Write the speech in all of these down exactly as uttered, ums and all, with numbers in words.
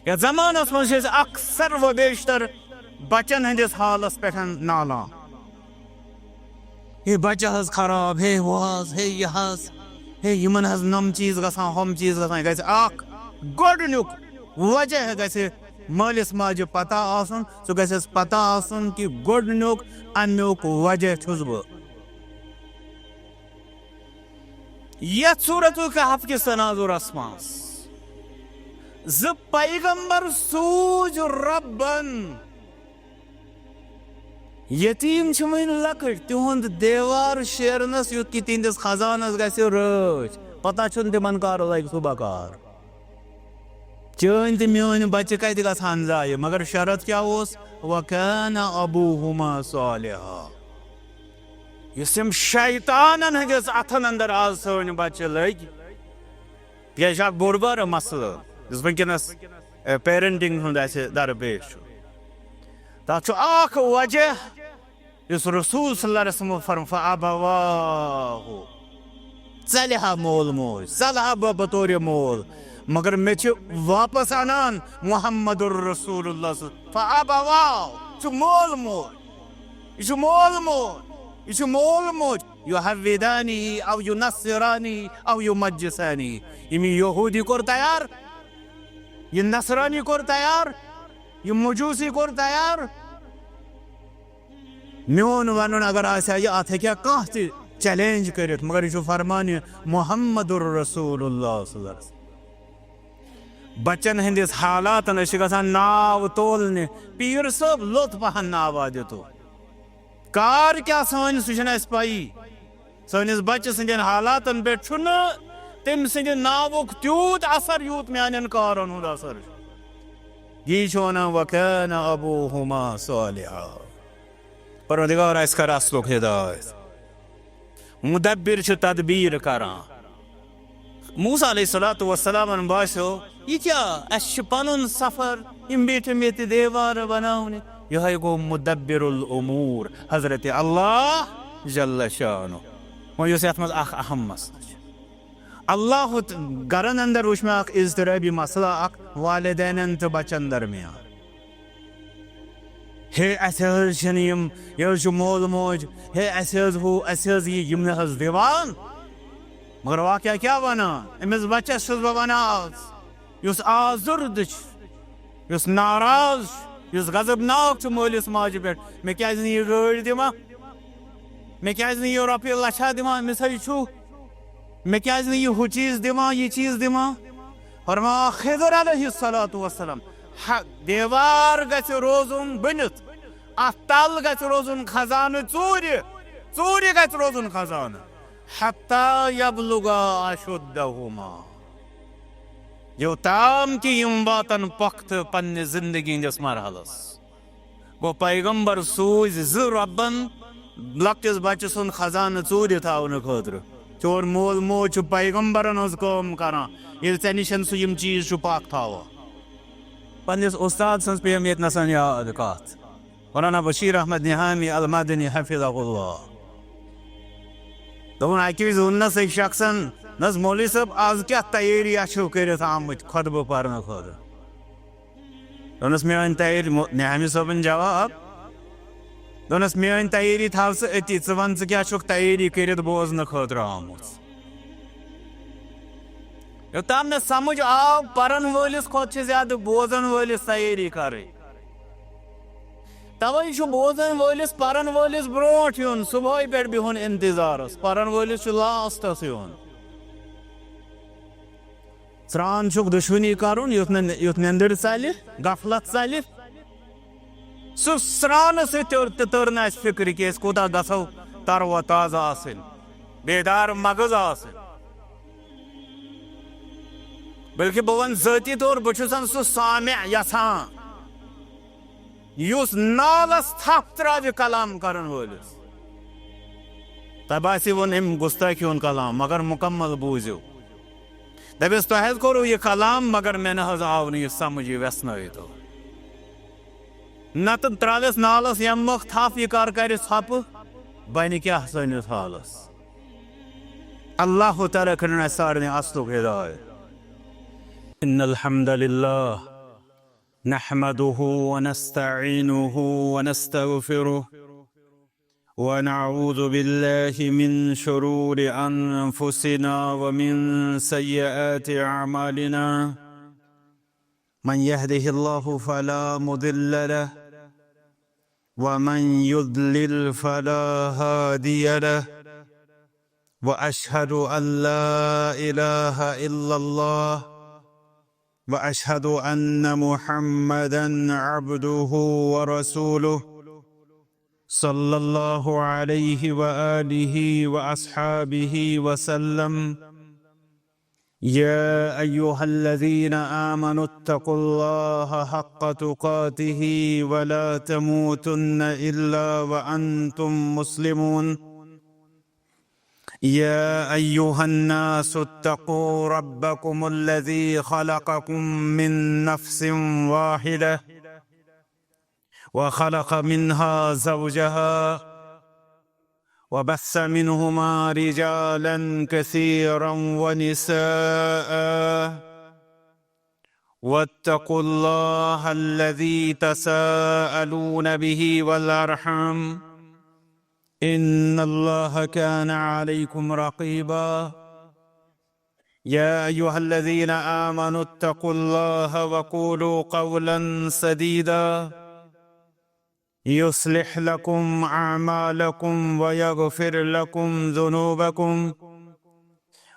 یتھ زمانس منٛز چھِ أسۍ اکثر و بیشتر بچن ہٕنٛدِس حالس پٮ۪ٹھ نالان۔ ہے بچہ حظ خراب، ہے ہُہ حظ، ہے یہِ حظ، ہے یِمن حظ نۄم چیٖز گژھان، ہۄم چیٖز گژھان۔ یہِ گژھِ اکھ گۄڈٕنیُک وجہ گژھِ مٲلِس ماجہِ پتہ آسُن، سُہ گژھٮ۪س پتہ آسُن کہِ گۄڈٕنیُک امیُک وجہ چھُس بہٕ۔ یتھ سورۃ الکہف کِس تناظرس منٛز زٕ پیغمبر سوٗز ربن۔ یتیٖم چھِ وٕنہِ لۄکٕٹۍ، تِہُنٛد دیوار شیرنس یُتھ کہِ تِہنٛدِس خزانس گژھِ رٲچھ، پتہ چھُنہٕ تِمن کر لگہِ سُہ بکار۔ چٲنۍ تہٕ میٲنۍ بچہِ کتہِ گژھان ضایع؟ مگر شرط کیٛاہ اوس؟ وَكَانَ أَبُوهُمَا صَالِحًا۔ یُس یِم شیطانن ہٕنٛدِس اتھن اندر آز سٲنۍ بچہِ لٔگۍ، یہِ چھُ اکھ بوٚڑ بارٕ مسلہٕ یُس وٕنکیٚنس، اے، پیرنٹنگ ہُنٛد اسہِ درپیش چھُ۔ تتھ چھُ اکھ وجہ یُس رسول صلی اللہ علیہ وسلم فرم، فَأَبَوَاهُ، ژَلہِ ہا مول موج، ژَلہٕ ہا بہٕ بطورِ مول، مگر مےٚ چھِ واپس انان محمد رسول اللہ صلی اللہ علیہ وسلم۔ فَأَبَوَاهُ، چھُ مول موج، یہِ چھُ مول موج، یہِ چھُ مول موج۔ يُهَوِّدَانِهِ أَوْ يُنَصِّرَانِهِ أَوْ يُمَجِّسَانِهِ۔ یِم یہِ یہودی کوٚر تیار، یہِ نصرانی کوٚر تیار، یہِ مجوسی کوٚر تیار۔ میون ونُن اگر آسہِ ہا، یہِ اتھ ہیٚکہِ ہا کانٛہہ تہِ چیلنج کٔرِتھ، مگر یہِ چھُ فرمان محمد رسول اللہ صلی اللہ علیہ وسلم۔ بچن ہٕنٛدِس حالاتن أسۍ چھِ گژھان ناو تولنہِ، پیٖر صٲب لوٚت پہن ناوا دِتو۔ کار کیٛاہ سٲنۍ، سُہ چھُنہٕ اَسہِ پَیی۔ سٲنِس بچہٕ سٕنٛدٮ۪ن حالاتن پٮ۪ٹھ چھُنہٕ تٔمۍ سٕنٛدِ ناوُک تیوٗت اثر، یوٗت میانٮ۪ن کارن ہُنٛد اثر چھُ۔ یی چھُ ونان، وَكَانَ أَبُوهُمَا صَالِحًا۔ پروردگار اَسہِ کر اصلُک ہدایت۔ مدبر چھُ تدبیر کران۔ موسیٰ علیہ الصلوۃ والسلامن باسیو، یہِ کیٛاہ؟ اَسہِ چھُ پنُن سفر، یِم بیٖٹھۍ یِم ییٚتہِ دیوارٕ بناونہِ۔ یِہوٚے گوٚو مدبر الامور، حضرت اللہ جل شانہ۔ وۄنۍ یُس یَتھ منٛز اکھ اہم مسلہٕ چھُ، اللہ تہٕ گرن اندر وٕچھ مےٚ اکھ اضطرابی مسلہٕ، اکھ والدینن تہٕ بچن درمیان۔ ہے، اَسہِ حظ چھِنہٕ یِم، یہِ حظ چھُ مول موج، ہے، اَسہِ حظ ہُہ، اَسہِ حظ یہِ، یِم نہٕ حظ دِوان۔ مگر واقعہ کیٛاہ وَنان؟ أمِس بَچَس چھُس بہٕ وَنان آز، یُس آزُرد چھُ، یُس ناراض چھُ، یُس غضبناک چھُ مٲلِس ماجہِ پٮ۪ٹھ، مےٚ کیٛازِ نہٕ یہِ گٲڑۍ دِوان؟ مےٚ کیٛازِ نہٕ یہِ رۄپیہِ لَچھا دِوان؟ أمِس ہَے چھُ، مےٚ کیٛازِ نہٕ یہِ ہُہ چیٖز دِوان، یہِ چیٖز دِوان؟ فرماوان خضر علیہ الصلوۃ والسلام، ہ-، دیوار گژھِ روزُن بٔنِتھ، اَتھ تَل گژھِ روزُن خزانہٕ ژوٗرِ، ژوٗرِ گژھِ روزُن خزانہٕ۔ حتیٰ یبلغا اشدہما۔ یوٚتام کہِ یِم واتن پۄختہٕ پننہِ زندگی ہٕنٛدِس مرحلس۔ گوٚو پیغمبر سوٗزۍ زٕ رۄبن لۄکٹِس بچہٕ سُنٛد خزانہٕ ژوٗرِ تھاونہٕ خٲطرٕ۔ چون مول موج چھُ پیغمبرن ہٕنٛز کٲم کران، ییٚلہِ ژےٚ نِش سُہ یِم چیٖز چھُ پکھ تھاوان۔ پننِس اُستاد سٕنٛز پیٚیَم ییٚتہِ نَسَن یاد کَتھ۔ مولانا بشیر احمد نہامی المدنی حفظہ اللہ۔ دوٚپُن، اَکہِ وِزِ ووٚننَس أکۍ شخصن، "نہ حظ مولوی صٲب، آز کیٛاہ تیٲری اَتھ چھِو کٔرِتھ آمٕتۍ خطبہٕ پَرنہٕ خٲطرٕ؟" دوٚپنَس، "میٛٲنۍ تیٲری"، مو-، نہامی صٲبُن جواب، دوٚپنَس، "میٛٲنۍ تیٲری تھاو ژٕ أتی، ژٕ وَن ژٕ کیٛاہ چھُکھ تیٲری کٔرِتھ بوزنہٕ خٲطرٕ آمُت؟" یوٚتام مےٚ سمجھ آو، پرن وٲلِس کھۄتہٕ چھِ زیادٕ بوزن وٲلِس تیٲری کرٕنۍ۔ توے چھُ بوزن وٲلِس پرن وٲلِس برونٛٹھ یُن، صبحٲے پٮ۪ٹھ بِہُن انتظارس۔ پرن وٲلِس چھُ لاسٹس یُن۔ سرٛان چھُکھ دُشمنی کرُن، یُتھ نہٕ، یُتھ نیٚنٛدٕر ژلہِ، غفلت ژلہِ۔ سُہ سرٛانہٕ سۭتۍ تہِ، تہِ تٔر نہٕ اَسہِ فِکرِ کہِ أسۍ کوٗتاہ گژھو تر و تازٕ آسٕنۍ، بیدار مغز آسٕنۍ۔ بلکہِ بہٕ وَنہٕ ذٲتی طور، بہٕ چھُس سُہ سامع یژھان، یُس نالَس تھپھ ترٛاوِ کلام کرن وٲلِس۔ تۄہہِ باسہِ وۄنۍ أمۍ گُستٲخی ہُنٛد کلام، مگر مُکمل بوٗزِو۔ دَپٮ۪س، "تۄہہِ حظ کوٚروٕ یہِ کلام، مگر مےٚ نہ حظ آو نہٕ یہِ سمجھ، یہِ وٮ۪ژھنٲیتو۔" نتہٕ ترٛاوٮ۪س نالس یمہٕ مۄکھ تھپھ، یہِ کر کرِ ژھۄپہٕ، بنہِ کیٛاہ سٲنِس حالس؟ اللہ تعالیٰ کٔرِن اَسہِ سارنٕے اصلُک ہدایت۔ ان الحمد للہ نحمده ونستعينه ونستغفره، ونعوذ بالله من شرور أنفسنا ومن سيئات أعمالنا. من يهده الله فلا مضل له، ومن يضلل فلا هادي له. وأشهد أن لا إله إلا الله، وأشهد أن محمدا عبده ورسوله، صلى الله عليه وآله وأصحابه وسلم. يا أيها الذين آمنوا اتقوا الله حق تقاته ولا تموتن إلا وأنتم مسلمون. يا أيها الناس اتقوا ربكم الذي خلقكم من نفس واحدة، وخلق منها زوجها، وبث منهما رجالا كثيرا ونساء، واتقوا الله الذي تساءلون به والأرحام، إن الله كان عليكم رقيبا. يا أيها الذين آمنوا اتقوا الله وقولوا قولا سديدا، يصلح لكم أعمالكم ويغفر لكم ذنوبكم،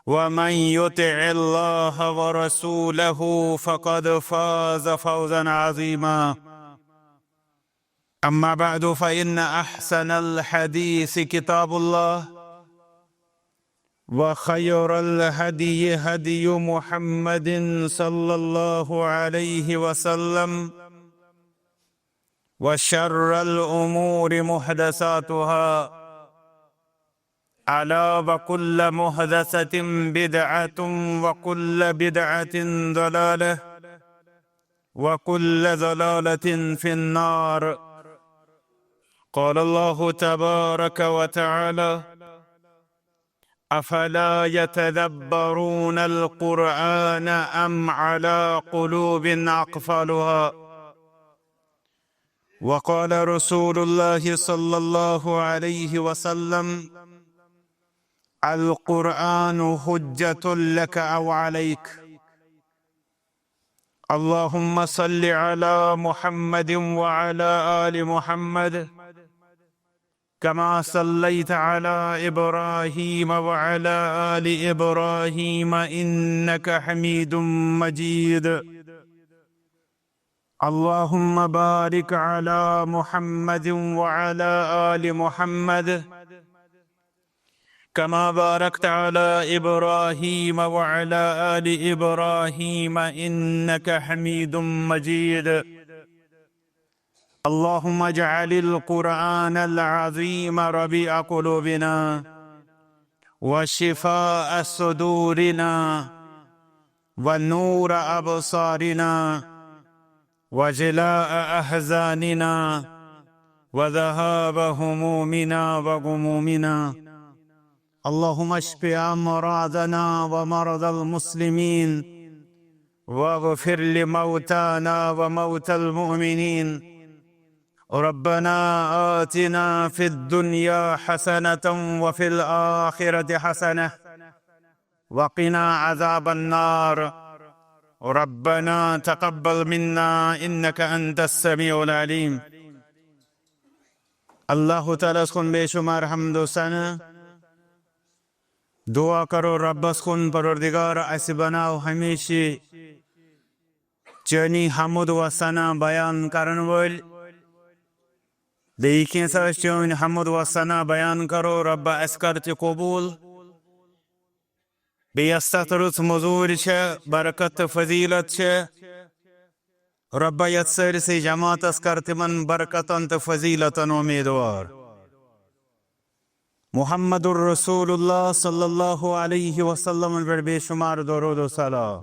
ومن يطع الله ورسوله فقد فاز فوزا عظيما. أما بعد، فإن أحسن الحديث كتاب الله، وخير الهدي هدي محمد صلى الله عليه وسلم، وشر الأمور محدثاتها، ألا وكل محدثة بدعة، وكل بدعة ضلالة، وكل ضلالة في النار. قال الله تبارك وتعالى: أفلا يتدبرون القرآن أم على قلوب أقفالها؟ وقال رسول الله صلى الله عليه وسلم: القرآن حجة لك أو عليك. اللهم صل على محمد وعلى آل محمد كما صليت على إبراهيم وعلى آل إبراهيم إنك حميد مجيد. اللهم بارك على محمد وعلى آل محمد كما باركت على إبراهيم وعلى آل إبراهيم إنك حميد مجيد. اللهم اجعل القرآن العظيم ربيع قلوبنا، وشفاء صدورنا، ونور أبصارنا، وجلاء أحزاننا، وذهاب همومنا وغمومنا. اللهم اشف أمراضنا ومرضى المسلمين، واغفر لموتانا وموتى المؤمنين. ربنا آتنا في الدنيا حسنة وفي الآخرة حسنة وقنا عذاب النار. ربنا تقبل منا إنك أنت السميع العليم. اللہ تعالیٰ ہس کُن بے شمار حمد و ثنا۔ دعا کرو ربس کُن، پروردگار، اسہِ بناو ہمیشہِ چٲنی حمد و ثنا بیان کرن وٲلۍ۔ بیٚیہِ کینٛژھا أسۍ چٲنۍ حمد و ثنا بیان کرو، ربا، اسہِ کر تہِ قبول۔ بیٚیہِ یۄس تتھ رٕژ مٔزوٗرۍ چھےٚ، برکت تہٕ فضیلت چھےٚ، رۄبا، یتھ سٲرسٕے جماعتس کر تِمن برکتن تہٕ فضیلتن امیدوار۔ محمد رسول اللہ صلی اللہ علیہ وسلم پٮ۪ٹھ بے شمار درود و سلام۔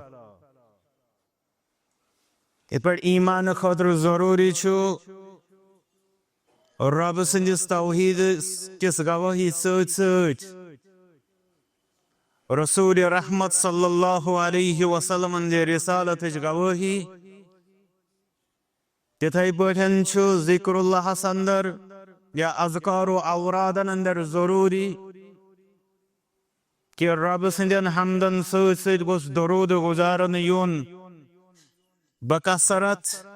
یتھ پٲٹھۍ ایمان خٲطرٕ ضروٗری چھُ، رۄب سٕنٛدِس توحیٖد کِس گوٲہی سۭتۍ سۭتۍ رسول رحمت صلی اللہ علیہ وسلم ہٕنٛدِ رسالتٕچ گوٲہی، تِتھے پٲٹھۍ چھُ ذکر اللہس اندر یا اذکار و اورادن اندر ضروری کہِ رب سٕنٛدٮ۪ن حمدن سۭتۍ سۭتۍ گوٚژھ درود گزارن یُن بکثرت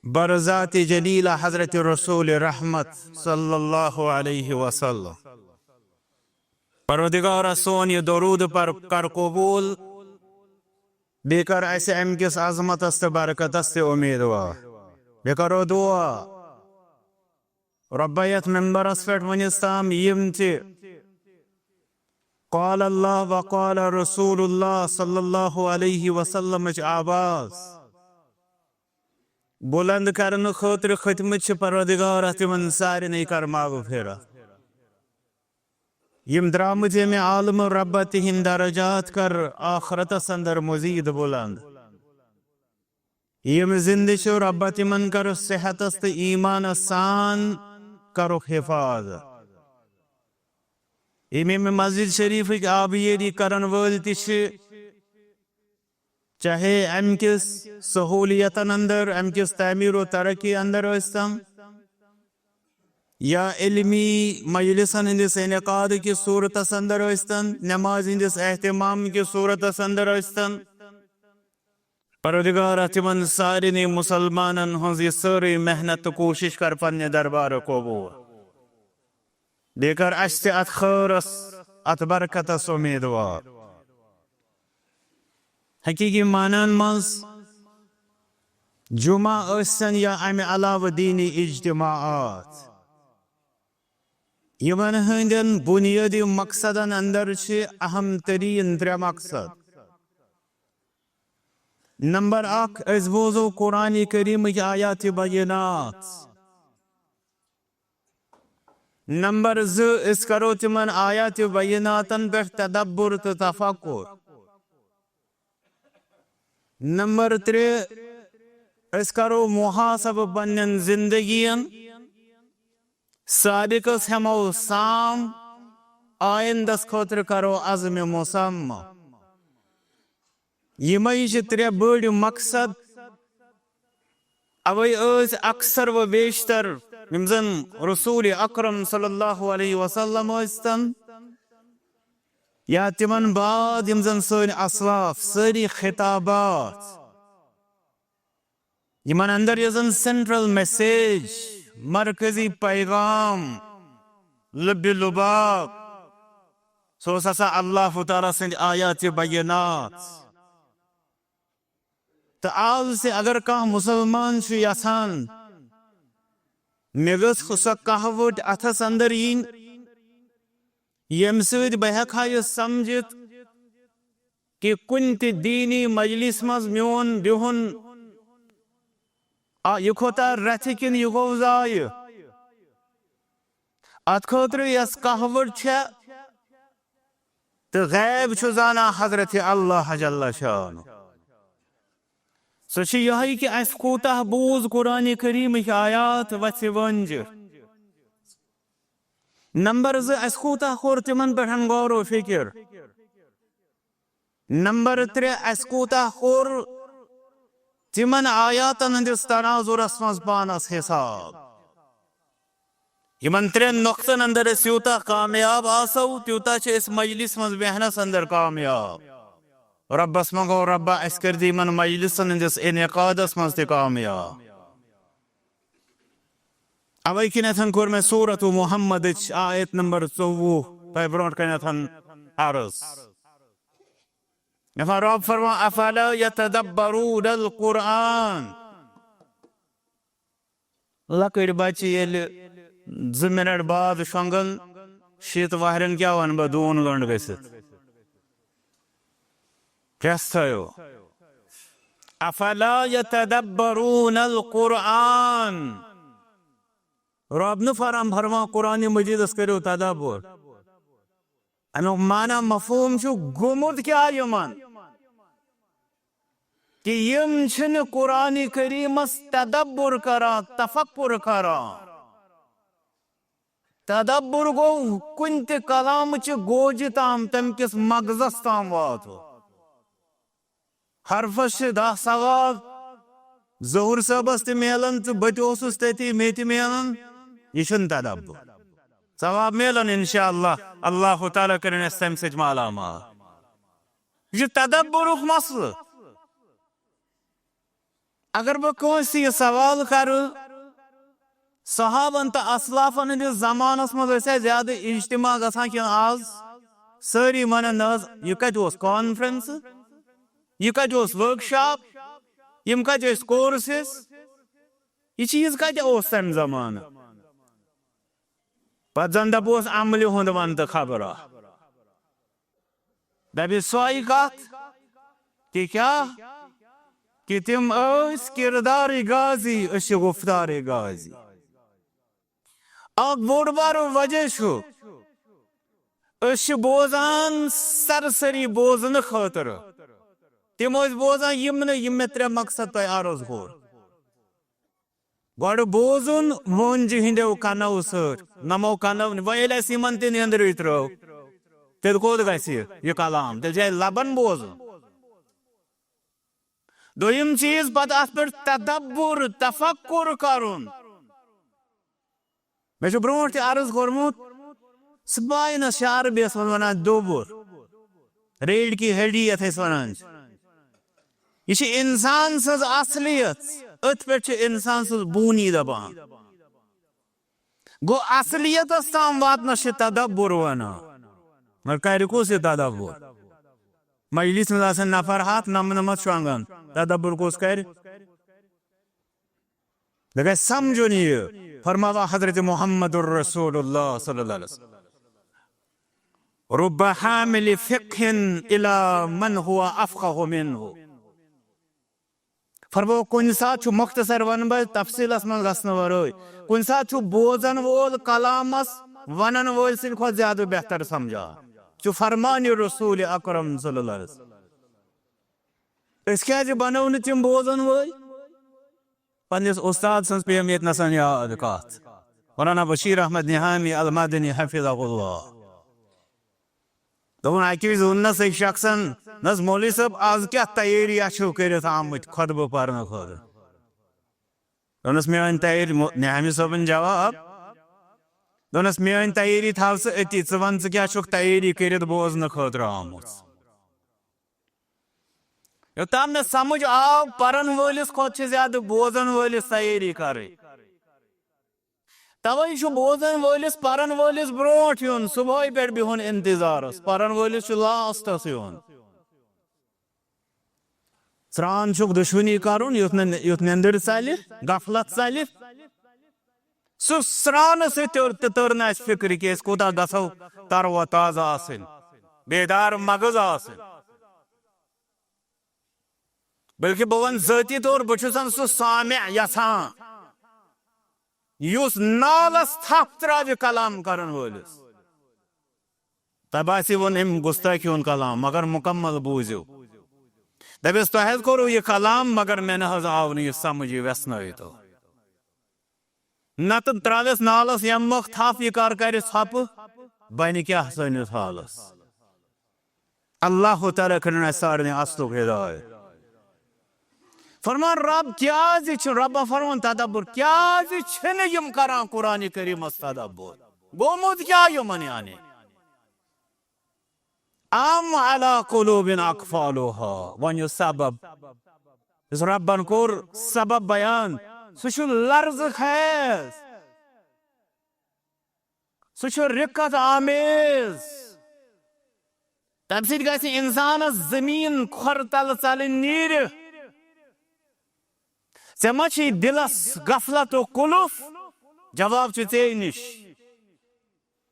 برذات جلیلہ حضرت رسول رحمت صلی اللہ علیہ وسلم۔ پروردگارا، سون یہِ درود پر کر قبول، بیٚیہِ کر اسہِ امہِ کِس عظمتس تہٕ برکتس تہِ امیدوار۔ بیٚیہِ کرو دعا۔ رۄبا، یتھ ممبرس پٮ۪ٹھ وُنِس تام یِم تہِ قال اللہ و قال رسول اللہ صلی اللہ علیہ وسلمٕچ آواز بلند کرنہٕ خٲطرٕ کھٔتمٕتۍ چھِ، پروردگارا، تِمن سارنٕے کر مغفرت۔ یِم درامٕتۍ ییٚمہِ عالمہٕ، رۄبا، تِہِنٛدۍ درجات کر آخرتس اندر مزید بلند۔ یِم زندٕ چھِ، رۄبا، تِمن کر صحتس تہٕ ایمانس سان کرُکھ حفاظت۔ یِم ییٚمہِ مسجد شریفٕکۍ آبیٲری کرن وٲلۍ تہِ چھِ، چاہے امہِ کِس سہولیتن اندر، امہِ کِس تعمیر و ترقی اندر ٲسۍتن، یا علمی مجلسن ہٕنٛدِس انعقاد کِس صورتس اندر ٲسۍتن، نماز ہٕنٛدِس اہتمام کِس صورتس اندر ٲسۍتن، پروردگارا، تِمن سارنٕے مسلمانن ہٕنٛز یہِ سٲرٕے محنت تہٕ کوٗشش کر پننہِ دربارٕ قبول۔ بیٚیہِ کر اسہِ تہِ اتھ خٲرس، اتھ برکتس امیدوار۔ حقیقی معنن منٛز جمعہ ٲسۍتن یا امہِ علاوٕ دینی اجتماعات، یِمن ہٕنٛدٮ۪ن بنیٲدی مقصدن اندر چھِ اہم ترین ترٛےٚ مقصد۔ نمبر اکھ، أسۍ بوزو قرآن کریمٕکۍ آیات بینات۔ نمبر زٕ، أسۍ کرو تِمن آیات بیناتن پٮ۪ٹھ تدبر تہٕ تفکر۔ نمبر ترٛےٚ، أسۍ کرو محاسبہٕ پننٮ۪ن زندگین، سابقس ہٮ۪مو سام، آیندس خٲطرٕ کرو عزم مسمہ۔ یِمے چھِ ترٛےٚ بٔڑۍ مقصد۔ اوے ٲسۍ اکثر و بیشتر یِم زن رسول اکرم صلی اللہ علیہ وسلم ٲسۍتن یا تِمن بعد یِم زن سٲنۍ اسلاف، سٲری خطابات، یِمن اندر یۄس زن سینٹرل میسیج، مرکزی پیغام، لبِ لباب، سُہ اوس آسان اللہ تعالیٰ سٕنٛدۍ آیاتِ بینات۔ تہٕ آز تہِ اگر کانٛہہ مسلمان چھُ یژھان مےٚ گٔژھ سۄ کہوٕٹۍ اتھس اندر یِنۍ، ییٚمہِ سۭتۍ بہٕ ہٮ۪کہٕ ہا یہِ سمجھِتھ کہِ کُنہِ تہِ دیٖنی مجلس منٛز میون بِہُن، آ، یہِ کھوٚتا رژھِ کِنہٕ یہِ گوٚو ضایہِ؟ اتھ خٲطرٕ یۄس کہوٕٹ چھےٚ تہٕ غیب چھُ زانان حضرت اللہ جل شانہ۔ سۄ چھِ یِہوٚے کہِ اَسہِ کوٗتاہ بوٗز قرآن کریٖمٕکۍ آیات وَژھِ وٲنجہِ۔ نمبر زٕ، اَسہِ کوٗتاہ کوٚر تِمن پٮ۪ٹھ غور و فکر۔ نمبر ترٛےٚ، اَسہِ کوٗتاہ کوٚر تِمن آیاتن ہٕنٛدِس تناظرس منٛز پانس حساب۔ یِمن ترٛٮ۪ن نۄقطن اندر أسۍ یوٗتاہ کامیاب آسو، تیوٗتاہ چھِ أسۍ مجلس منٛز بیہنس اندر کامیاب۔ رۄبس منٛگو، رۄبا، اَسہِ کٔرۍ زِ یِمن مجلسن ہٕنٛدِس انعقادس منٛز تہِ کامیاب۔ اوے کِنٮ۪تھ کوٚر مےٚ سورت محمدٕچ آیت نمبر ژوٚوُہ تۄہہِ برونٛٹھ کنٮ۪تھ عرض۔ مےٚ فرماو، رۄب فرماو، "افلا یتدبرون القرآن؟" لۄکٕٹۍ بچہِ ییٚلہِ زٕ منٹ بعد شۄنٛگن، شیٖتہٕ وہرٮ۪ن کیٛاہ ونہٕ بہٕ، دوٗن گنٛڈ گٔژھِتھ۔ پرٛٮ۪س تھٲیِو۔ افلا یتدبرون القرآن۔ رۄب نہٕ فرم فرمان قرآن مجیدس کٔرِو تدبر۔ امیُک معنی مفہوم چھُ گوٚمُت کیٛاہ یِمن؟ کہِ یِم چھِنہٕ قرآن کریٖمس تدبر کران، تفکر کران۔ تدبر گوٚو کُنہِ تہِ کلامٕچہِ گوجہِ تام، تمہِ کِس مغزس تام واتُن۔ حرفس چھِ دَہ سوال، ظہور صٲبس تہِ میلان تہٕ بہٕ تہِ اوسُس تٔتی، مےٚ تہِ میلان۔ یہِ چھُنہٕ تدبر۔ ثواب میلان انشاءاللہ، اللہ تعالیٰ کٔرِن اَسہِ تَمہِ سۭتۍ مالا مال۔ یہِ چھُ تدبرُک مسلہٕ۔ اگر بہٕ کٲنٛسہِ یہِ سوال کرٕ، صحابن تہٕ اسلافن ہٕنٛدِس زمانس منٛز ٲسۍ اَسہِ زیادٕ اجتماع گژھان کِنہٕ آز؟ سٲری ونن، "نہ حظ، یہِ کتہِ اوس کانفرنس؟ یہِ کتہِ اوس ورکشاپ؟ یِم کتہِ ٲسۍ کورسز؟ یہِ چیٖز کتہِ اوس تمہِ زمانہٕ؟" پتہٕ زن دپوس عملہِ ہُنٛد ون تہٕ خبرا۔ دپہِ سۄے کتھ، کہِ کیٛاہ؟ کہِ تِم ٲسۍ کردار غازی، أسۍ چھِ گفتار غازی۔ اکھ بوٚڑ بارٕ وجہ چھُ، أسۍ چھِ بوزان سرسری بوزنہٕ خٲطرٕ۔ تِم ٲسۍ بوزان یِم نہٕ، یِم مےٚ ترٛےٚ مقصد تۄہہِ عرض کوٚر۔ گۄڈٕ بوزُن مۄنجہِ ہٕنٛدیو کنو سۭتۍ، نمو کنو، وۄنۍ ییٚلہِ اَسہِ یِمن تہِ نیٚنٛدرٕے ترٲو، تیٚلہِ کوٚت گژھِ یہِ کلام؟ تیٚلہِ چھُ اَسہِ لبن بوزُن۔ دوٚیِم چیٖز، پتہٕ اَتھ پٮ۪ٹھ تدبر، تفکر کرُن۔ مےٚ چھُ برونٛٹھ تہِ عرض کوٚرمُت، سپاینس چھِ عربی یَس منٛز ونان دُبُر، ریڑھ کی ہڈی یَتھ أسۍ ونان چھِ۔ یہِ چھِ انسان سٕنٛز اصلیت، أتھۍ پٮ۪ٹھ چھِ انسان سٕنٛز بونی دبان۔ گوٚو، اصلیتس تام واتنس چھِ تدبر ونان۔ مگر کرِ کُس یہِ تدبر؟ مجلس منٛز آسن نفر ہتھ نمنمتھ شۄنٛگان، تدبر کُس کرِ؟ مےٚ گژھِ سمجھُن یہِ۔ فرماوان حضرت محمد الرسول اللہ صلی اللہ علیہ وسلم، "رب حامل فقہ الی من هو افقہ منہ"۔ فرماو، کُنہِ ساتہٕ چھُ، مختصر ونہٕ بہٕ تفصیلس منٛز گژھنہٕ ورٲے، کُنہِ ساتہٕ چھُ بوزن وول کلامس ونن وٲلۍ سٕنٛدِ کھۄتہٕ زیادٕ بہتر سمجھان۔ چھُ فرمان رسول اکرم صلی اللہ علیہ وسلم۔ أسۍ کیازِ بنو نہٕ تِم بوزن وٲلۍ؟ پننِس استاد سٕنٛز پیٚیَم ییٚتہِ نَسَن یاد کَتھ۔ مولانا بشیر احمد نہامی المدنی حفظہ اللہ۔ دوٚپُن، اَکہِ وِزِ ووٚننَس أکۍ شخصن، "نہ حظ مولوی صٲب، آز کیٛاہ تیٲری چھِو کٔرِتھ آمٕتۍ خطبہٕ پرنہٕ خٲطرٕ؟" دوٚپنَس، "میٛٲنۍ تیٲری"، مو-، نہامی صٲبن جواب، دوٚپنَس، "میٛٲنۍ تیٲری تھاو ژٕ أتی، ژٕ وَن ژٕ کیٛاہ چھُکھ تیٲری کٔرِتھ بوزنہٕ خٲطرٕ آمُت؟" یوٚتام مےٚ سمجھ آو، پرن وٲلِس کھۄتہٕ چھِ زیادٕ بوزن وٲلِس تیٲری کرٕنۍ۔ توے چھُ بوزن وٲلِس پرن وٲلِس برونٛٹھ یُن، صبحٲے پٮ۪ٹھ بِہُن انتظارس، پرن وٲلِس چھُ لاسٹس یُن۔ سرٛان چھُکھ دُشمنی کرُن، یُتھ نہٕ، یُتھ نیٚنٛدٕر ژلہِ، غفلت ژلہِ۔ سُہ سرٛانہٕ سۭتۍ تہِ تہِ تٔر نہٕ اَسہِ فِکرِ کہِ أسۍ کوٗتاہ گژھو تر و تازٕ آسٕنۍ، بیدار مغز آسٕنۍ۔ بلکہِ بہٕ وَنہٕ ذٲتی طور، بہٕ چھُس سُہ سامع یژھان، یُس نالَس تھپھ ترٛاوِ کلام کرن وٲلِس۔ تۄہہِ باسہِ وۄنۍ أمۍ گُستٲخی ہُنٛد کلام، مگر مُکمل بوٗزِو۔ دَپٮ۪س، "تۄہہِ حظ کوٚروٕ یہِ کلام، مگر مےٚ نہ حظ آو نہٕ یہِ سمجھ، یہِ وٮ۪ژھنٲیتو۔" نتہٕ ترٛاوٮ۪س نالس یمہٕ مۄکھ تھپھ، یہِ کر کرِ ژھۄپہٕ، بنہِ کیٛاہ سٲنِس حالس؟ اللہ تعالیٰ کٔرِن اَسہِ سارنٕے اصلُک ہدایت۔ فرمان رب، کیٛازِ چھِ، ربن فرمون تدبر، کیٛازِ چھِنہٕ یِم کران قرآن کریٖمس تدبر؟ گوٚمُت کیٛاہ یِمن یعنی؟ ام علی قلوب اقفالها، وۄنۍ یُس سبب، یُس ربن کوٚر سبب بیان، سُہ چھُ لرزٕ خیز، سُہ چھُ رِقت آمیز۔ تَمہِ سۭتۍ گژھِ اِنسانَس زٔمیٖن کھۄرٕ تَلہٕ ژَلٕنۍ نیٖرِتھ۔ ژےٚ ما چھُے دِلَس غفلتُک قُلُف؟ جواب چھُ ژے نِش۔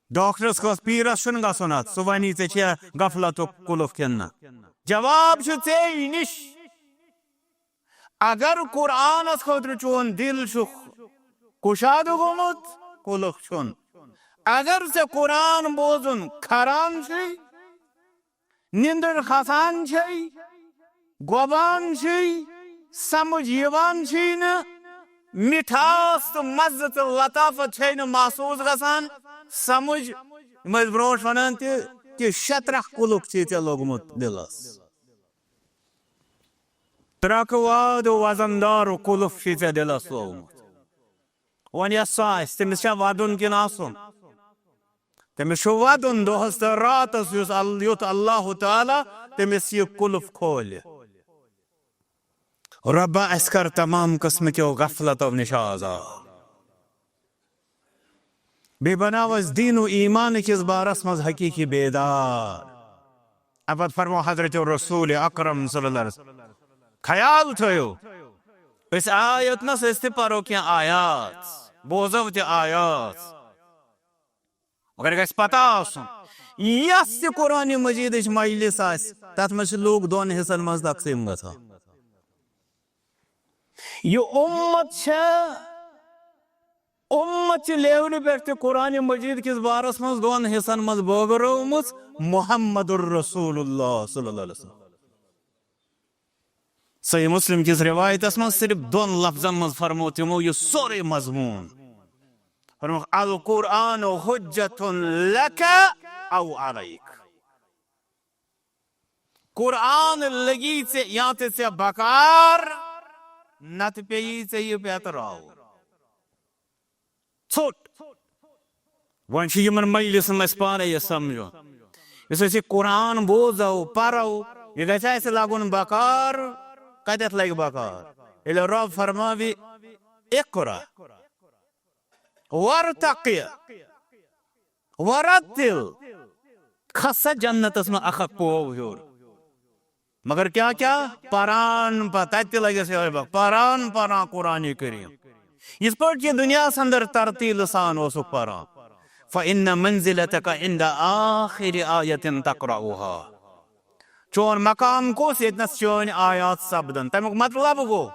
ڈاکٹرس کٲنٛسہِ پیٖرس چھُنہٕ گژھُن اتھ، سُہ ونی ژےٚ چھےٚ غفلتُک قُلُف کِنہٕ نہ۔ جواب چھُ ژے نِش۔ اگر قرآنس خٲطرٕ چون دِل چھُ کُشادٕ گوٚمُت، قُلُف چھُن۔ اگر ژےٚ قرآن بوزُن کھران چھُے، نِندٕر کھسان چھے، گۄبان چھے، سمجھ یِوان چھے نہٕ، مِٹھاس تہٕ مزٕ تہٕ لطافت چھے نہٕ محسوس گژھان، سمجھ، یِم ٲسۍ برونٛٹھ ونان تہِ، کہِ شطرح قُلُف چھُے ژےٚ لوٚگمُت دِلس۔ ترٛکہٕ واد و وزن دار و قلف چھُے ژےٚ دِلس لوگمُت۔ وۄنۍ یۄس سۄ آسہِ، تٔمِس چھا ودُن کِنہٕ اسُن؟ تٔمِس چھُ ودُن دۄہس تہٕ راتس، یُس ال-، یُتھ اللہ تعالیٰ تٔمِس یہِ قلف کھولہِ۔ رۄبا، اسہِ کر تمام قٕسمہٕ کیو غفلتو نِش آزاد۔ بیٚیہِ بناو اسہِ دین و ایمان کِس بارس منٛز حقیقی بیدار۔ اَمہِ پتہٕ فرموو حضرت رسول اکرم صلی اللہ علیہ وسلم، خیال تھٲیِو، أسۍ آے یوٚتنس، أسۍ تہِ پرو کینٛہہ آیات، بوزو تہِ آیات، مگر گژھِ پتہ آسُن، یۄس تہِ قرآن مجیدٕچ مجلس آسہِ، تتھ منٛز چھِ لوٗکھ دۄن حصن منٛز تقسیٖم گژھان۔ یہِ اُمت چھےٚ، اُمت چہِ لیولہِ پٮ۪ٹھ تہِ قرآن مجید کِس بارس منٛز دۄن حصن منٛز بٲگرٲومٕژ، محمد الرسول اللہ صلی اللہ علیہ وسلم۔ صحیح مسلم کِس روایتس منٛز صرف دۄن لفظن منٛز فرموو تِمو یہِ سورُے مضموٗن۔ فرمووُکھ، "القرآن حجت لک او علیک۔" قرآن لگی ژےٚ یا تہِ ژےٚ بکار، نتہٕ پیٚیی ژےٚ یہِ پیتراوُن۔ ژھوٚٹ۔ وۄنۍ چھُ یِمن مجلسن منٛز اَسہِ پانے یہِ سمجھُن۔ یُس أسۍ یہِ قرآن بوزو، پرو، یہِ گژھِ اَسہِ لگُن بکار، کتٮ۪تھ لگہِ بکار؟ ییٚلہِ رب فرماوِ، "اقرا وارتقی ورتل"، کھس سا جنتس منٛز اکھ اکھ پوو ہیوٚر۔ مگر کیا کیا؟ پران پتہ تہِ لگس یہے بک، پران پران قرآن کریم۔ یِتھ پٲٹھۍ یہِ دُنیاہس اندر ترتیل سان اوسُکھ پران۔ فإن منزلتك عند آخر آية تقرأها۔ چون مقام کُس، ییٚتنس چٲنۍ آیات سپدن؟ تمیُک مطلب گوٚو،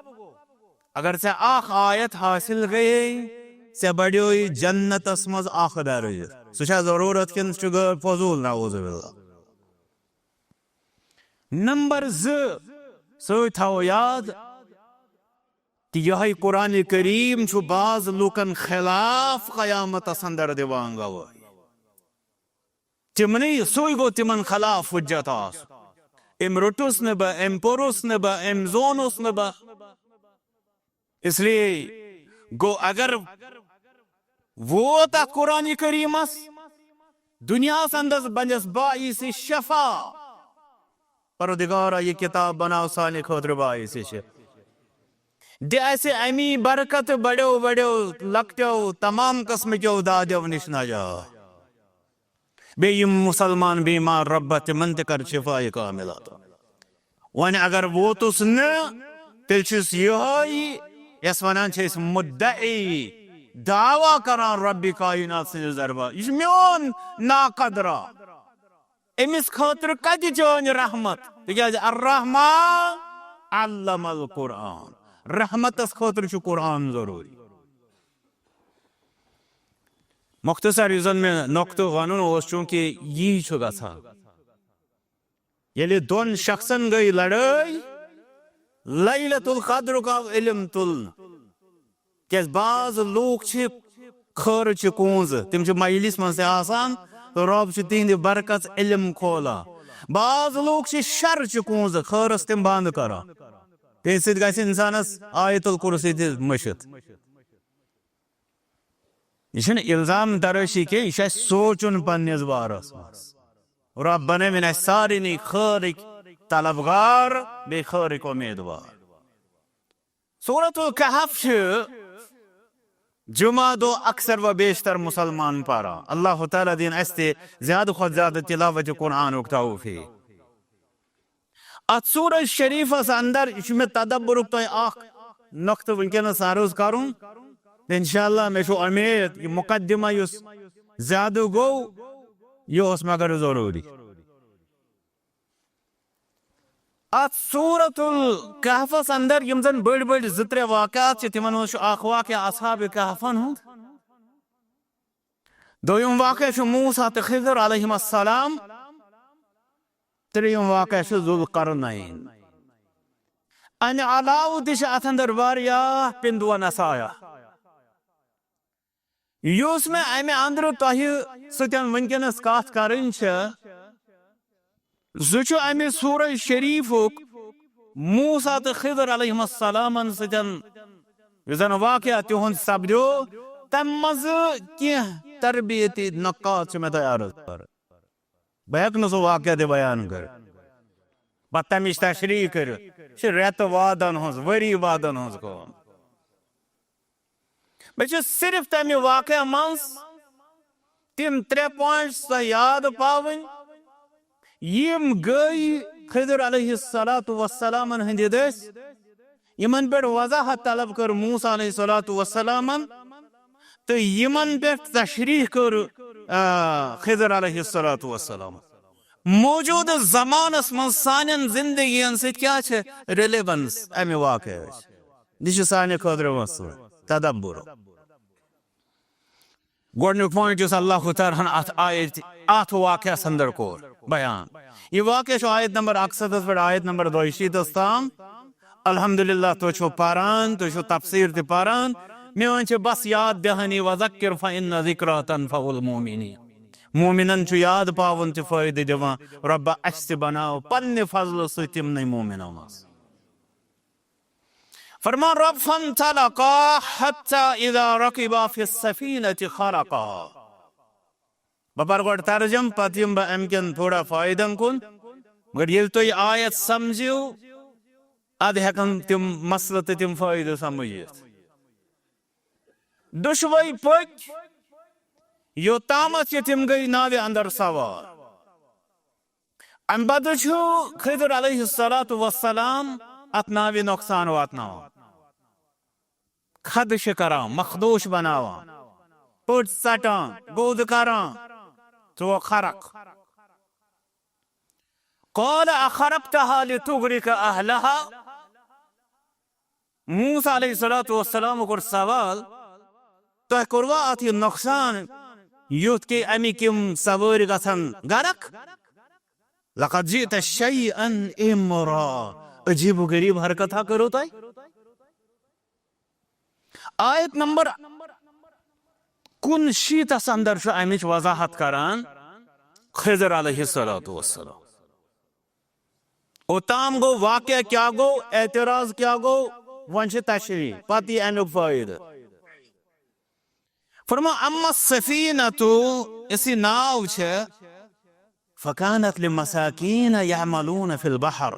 اگر ژےٚ اکھ آیت حٲصِل گٔیے، ژےٚ بڑیوے جنتس منٛز اکھ درجہٕ۔ سُہ چھا ضروٗرت کِنہٕ سُہ چھُ غٲر فضوٗل؟ نعوذ باللہ۔ نمبر زٕ، سۭتۍ تھاوو یاد کہِ یِہوٚے قرآن کریم چھُ بعض لوٗکن خلاف قیامتس اندر دِوان گوٲہی۔ تِمنٕے، سُے گوٚو تِمن خلاف حجت آسُن۔ أمۍ روٚٹُس نہٕ بہٕ، أمۍ پوٚرُس نہٕ بہٕ، أمۍ زونُس نہٕ بہٕ۔ اس لیے گوٚو، اگر ووت اتھ قرآن کریمس، دنیاہس اندر بنس باعث شفا۔ پروردگارا، یہِ کتاب بناو سانہِ خٲطرٕ باعث شفا۔ دِ اسہِ امی برکت بڑیو بڑیو لۄکٹیو تمام قسمہٕ کیو دادیو نِش نجات۔ بیٚیہِ یِم مسلمان بیمار، رۄبہ، تِمن تہِ کر شفایہِ کاملہ عطا۔ وۄنۍ اگر ووتُس نہٕ، تیٚلہِ چھُس یِہوٚے، یَس وَنان چھِ أسۍ مدعی، دعویٰ کران رۄبِ کائنات سٕنٛدِس دربار، یہِ چھُ میون ناقدرا۔ أمِس خٲطرٕ کَتہِ چٲنۍ رحمت؟ تِکیٛازِ الرحمن علم القرآن، رحمتس خٲطرٕ چھُ قرآن ضروٗری۔ مختصر یُس زن مےٚ نۄقطہٕ ونُن اوس، چوٗنٛکہِ یی چھُ گژھان، ییٚلہِ دۄن شخصن گٔے لڑٲے، لیلۃ القدرُک آو علم تُلنہٕ۔ کیازِ بعض لوٗکھ چھِ خٲرٕچہِ کونٛزٕ، تِم چھِ مجلس منٛز تہِ آسان تہٕ رۄب چھُ تِہنٛدِ برکژ علم کھولان۔ بعض لوٗکھ چھِ شرٕچہِ کونٛزٕ، خٲرس تِم بنٛد کران۔ تِہنٛدِ سۭتۍ گژھِ انسانس آیت الکرسی تہِ مٔشِتھ۔ یہِ چھُنہٕ الزام ترٲشی کینٛہہ، یہِ چھُ اَسہِ سونٛچُن پننِس بارس منٛز۔ رۄب بنٲوِن اَسہِ سارنٕے خٲرٕکۍ طلبگار، بیٚیہِ خٲرٕکۍ اُمیدوار۔ سورۃ الکہف چھِ جمعہ دۄہ اکثر و بیشتر مسلمان پران۔ اللہ تعالیٰ دِیِن اَسہِ تہِ زیادٕ کھۄتہٕ زیادٕ تلاوت قرآنُک توفیق۔ اتھ سورہ شریفس اندر، یہِ چھُ مےٚ تدبرُک تۄہہِ اکھ نۄقطہٕ وٕنکیٚنس عرض کرُن۔ تہٕ انشاءاللہ مےٚ چھُ اُمید، یہِ مقدمہ یُس زیادٕ گوٚو، یہِ اوس مگر ضروٗری۔ اتھ سورۃ الکہفس اندر یِم زن بٔڑۍ بٔڑۍ زٕ ترٛےٚ واقعات چھِ، تِمن منٛز چھُ اکھ واقعہ اصحاب کہفن ہُنٛد۔ دوٚیِم واقعہ چھُ موسیٰ تہٕ خضر علیہم السلام۔ ترٛیٚیِم واقعہ چھُ ذوالقرنین۔ اَمہِ علاوٕ تہِ چھِ اَتھ اندر واریاہ پِنٛدوہ نصایح۔ یُس مےٚ اَمہِ اندرٕ تۄہہِ سۭتۍ وٕنکیٚنَس کَتھ کَرٕنۍ چھِ، سُہ چھُ اَمہِ سورہ شریٖفُک موسیٰ تہٕ خضر علیہم السلامن سۭتۍ یُس زن واقعہ تِہُنٛد سپدیو، تمہِ منٛزٕ کینٛہہ تربیتی نکات چھِ مےٚ تۄہہِ عرض کرٕنۍ۔ بہٕ ہٮ۪کہٕ نہٕ سُہ واقعہ تہِ بیان کٔرِتھ، پتہٕ تمِچ تشریح کٔرِتھ۔ یہِ چھِ رٮ۪تہٕ وادن ہٕنٛز، ؤری وادن ہٕنٛز کٲم۔ مےٚ چھِ صرف تمہِ واقعہ منٛز تِم ترٛےٚ پوینٹس تۄہہِ یاد پاوٕنۍ، یِم گٔے خضر علیہ الصلوۃ والسلامن ہٕنٛدِ دٔسۍ، یِمن پٮ۪ٹھ وضاحت طلب کٔر موسیٰ علیہ الصلوۃ والسلامن، تہٕ یِمن پٮ۪ٹھ تشریح کٔر، آ، خضر علیہ الصلوۃ والسلام۔ موجودٕ زمانس منٛز سانٮ۪ن زندگین سۭتۍ کیٛاہ چھِ ریلیونس امہِ واقعہٕچ؟ یہِ چھُ سانہِ خٲطرٕ مسلہٕ تدبر۔ گۄڈٕنیُک پوینٹ یُس اللہ تعالیٰ ہن اتھ آیت، اتھ واقعس اندر کوٚر بیان، یہِ واقعہ چھُ آیت نمبر اکسَتتھ پٮ۪ٹھ آیت نمبر دۄیہِ شیٖتس تام۔ الحمدللہ، تُہۍ چھِو پران، تُہۍ چھِو تفسیر تہِ پران۔ میٲنۍ چھِ بس یاد دہانی، وذکر فإن الذکریٰ تنفع المؤمنین۔ مومنن چھُ یاد پاوُن تہِ فٲیدٕ دِوان۔ رۄبہ، اسہِ تہِ بناو پننہِ فضلہٕ سۭتۍ تِمنٕے مومنو منٛز۔ فرمان رب، فانطلقا حتى إذا ركبا في السفينة خرقها۔ بہٕ پرٕ گۄڈٕ ترجمہٕ، پتہٕ یِمہٕ بہٕ امہِ کٮ۪ن تھوڑا فٲیدن کُن۔ مگر ییٚلہِ تُہۍ آیت سمجھِو، ادٕ ہٮ۪کن تِم مسلہٕ تہٕ تِم فٲیدٕ سمجھِتھ۔ دُشوے پٔکۍ، یوٚتامتھ یہِ تِم گٔے ناوِ اندر سوار۔ امہِ پتہٕ چھُ خضر علیہ الصلوۃ والسلام اتھ ناوِ نۄقصان واتناوان۔ خدشہِ کران، مخدوش بناوان، پٔٹ ژٹان، گوٚد کران، تروو خرق۔ قال أخرقتها لتغرق أهلها۔ موسیٰ علیہ الصلوۃ والسلام کوٚر سوال، تۄہہِ کوٚروا اتھ یہِ نۄقصان، یُتھ کہِ امیِکۍ یِم سوٲرۍ گژھن غرق؟ لقد جئت شيئا إمرا۔ عجیب و غریب حرکت ہا کٔرٕو تۄہہِ۔ آیت نمبر کُنشیٖتس اندر چھُ امِچ وضاحت کران خضر علیہ الصلوۃ والسلام۔ اوٚتام گوٚو واقعہ کیٛاہ گوٚو، اعتراض کیٛاہ گوٚو، وۄنۍ چھِ تشریح، پتہٕ یی امیُک فٲیدٕ۔ فرمان، اما السفینۃ، یۄس یہِ ناو چھےٚ، فکانت لمساکین یعملون فی البحر۔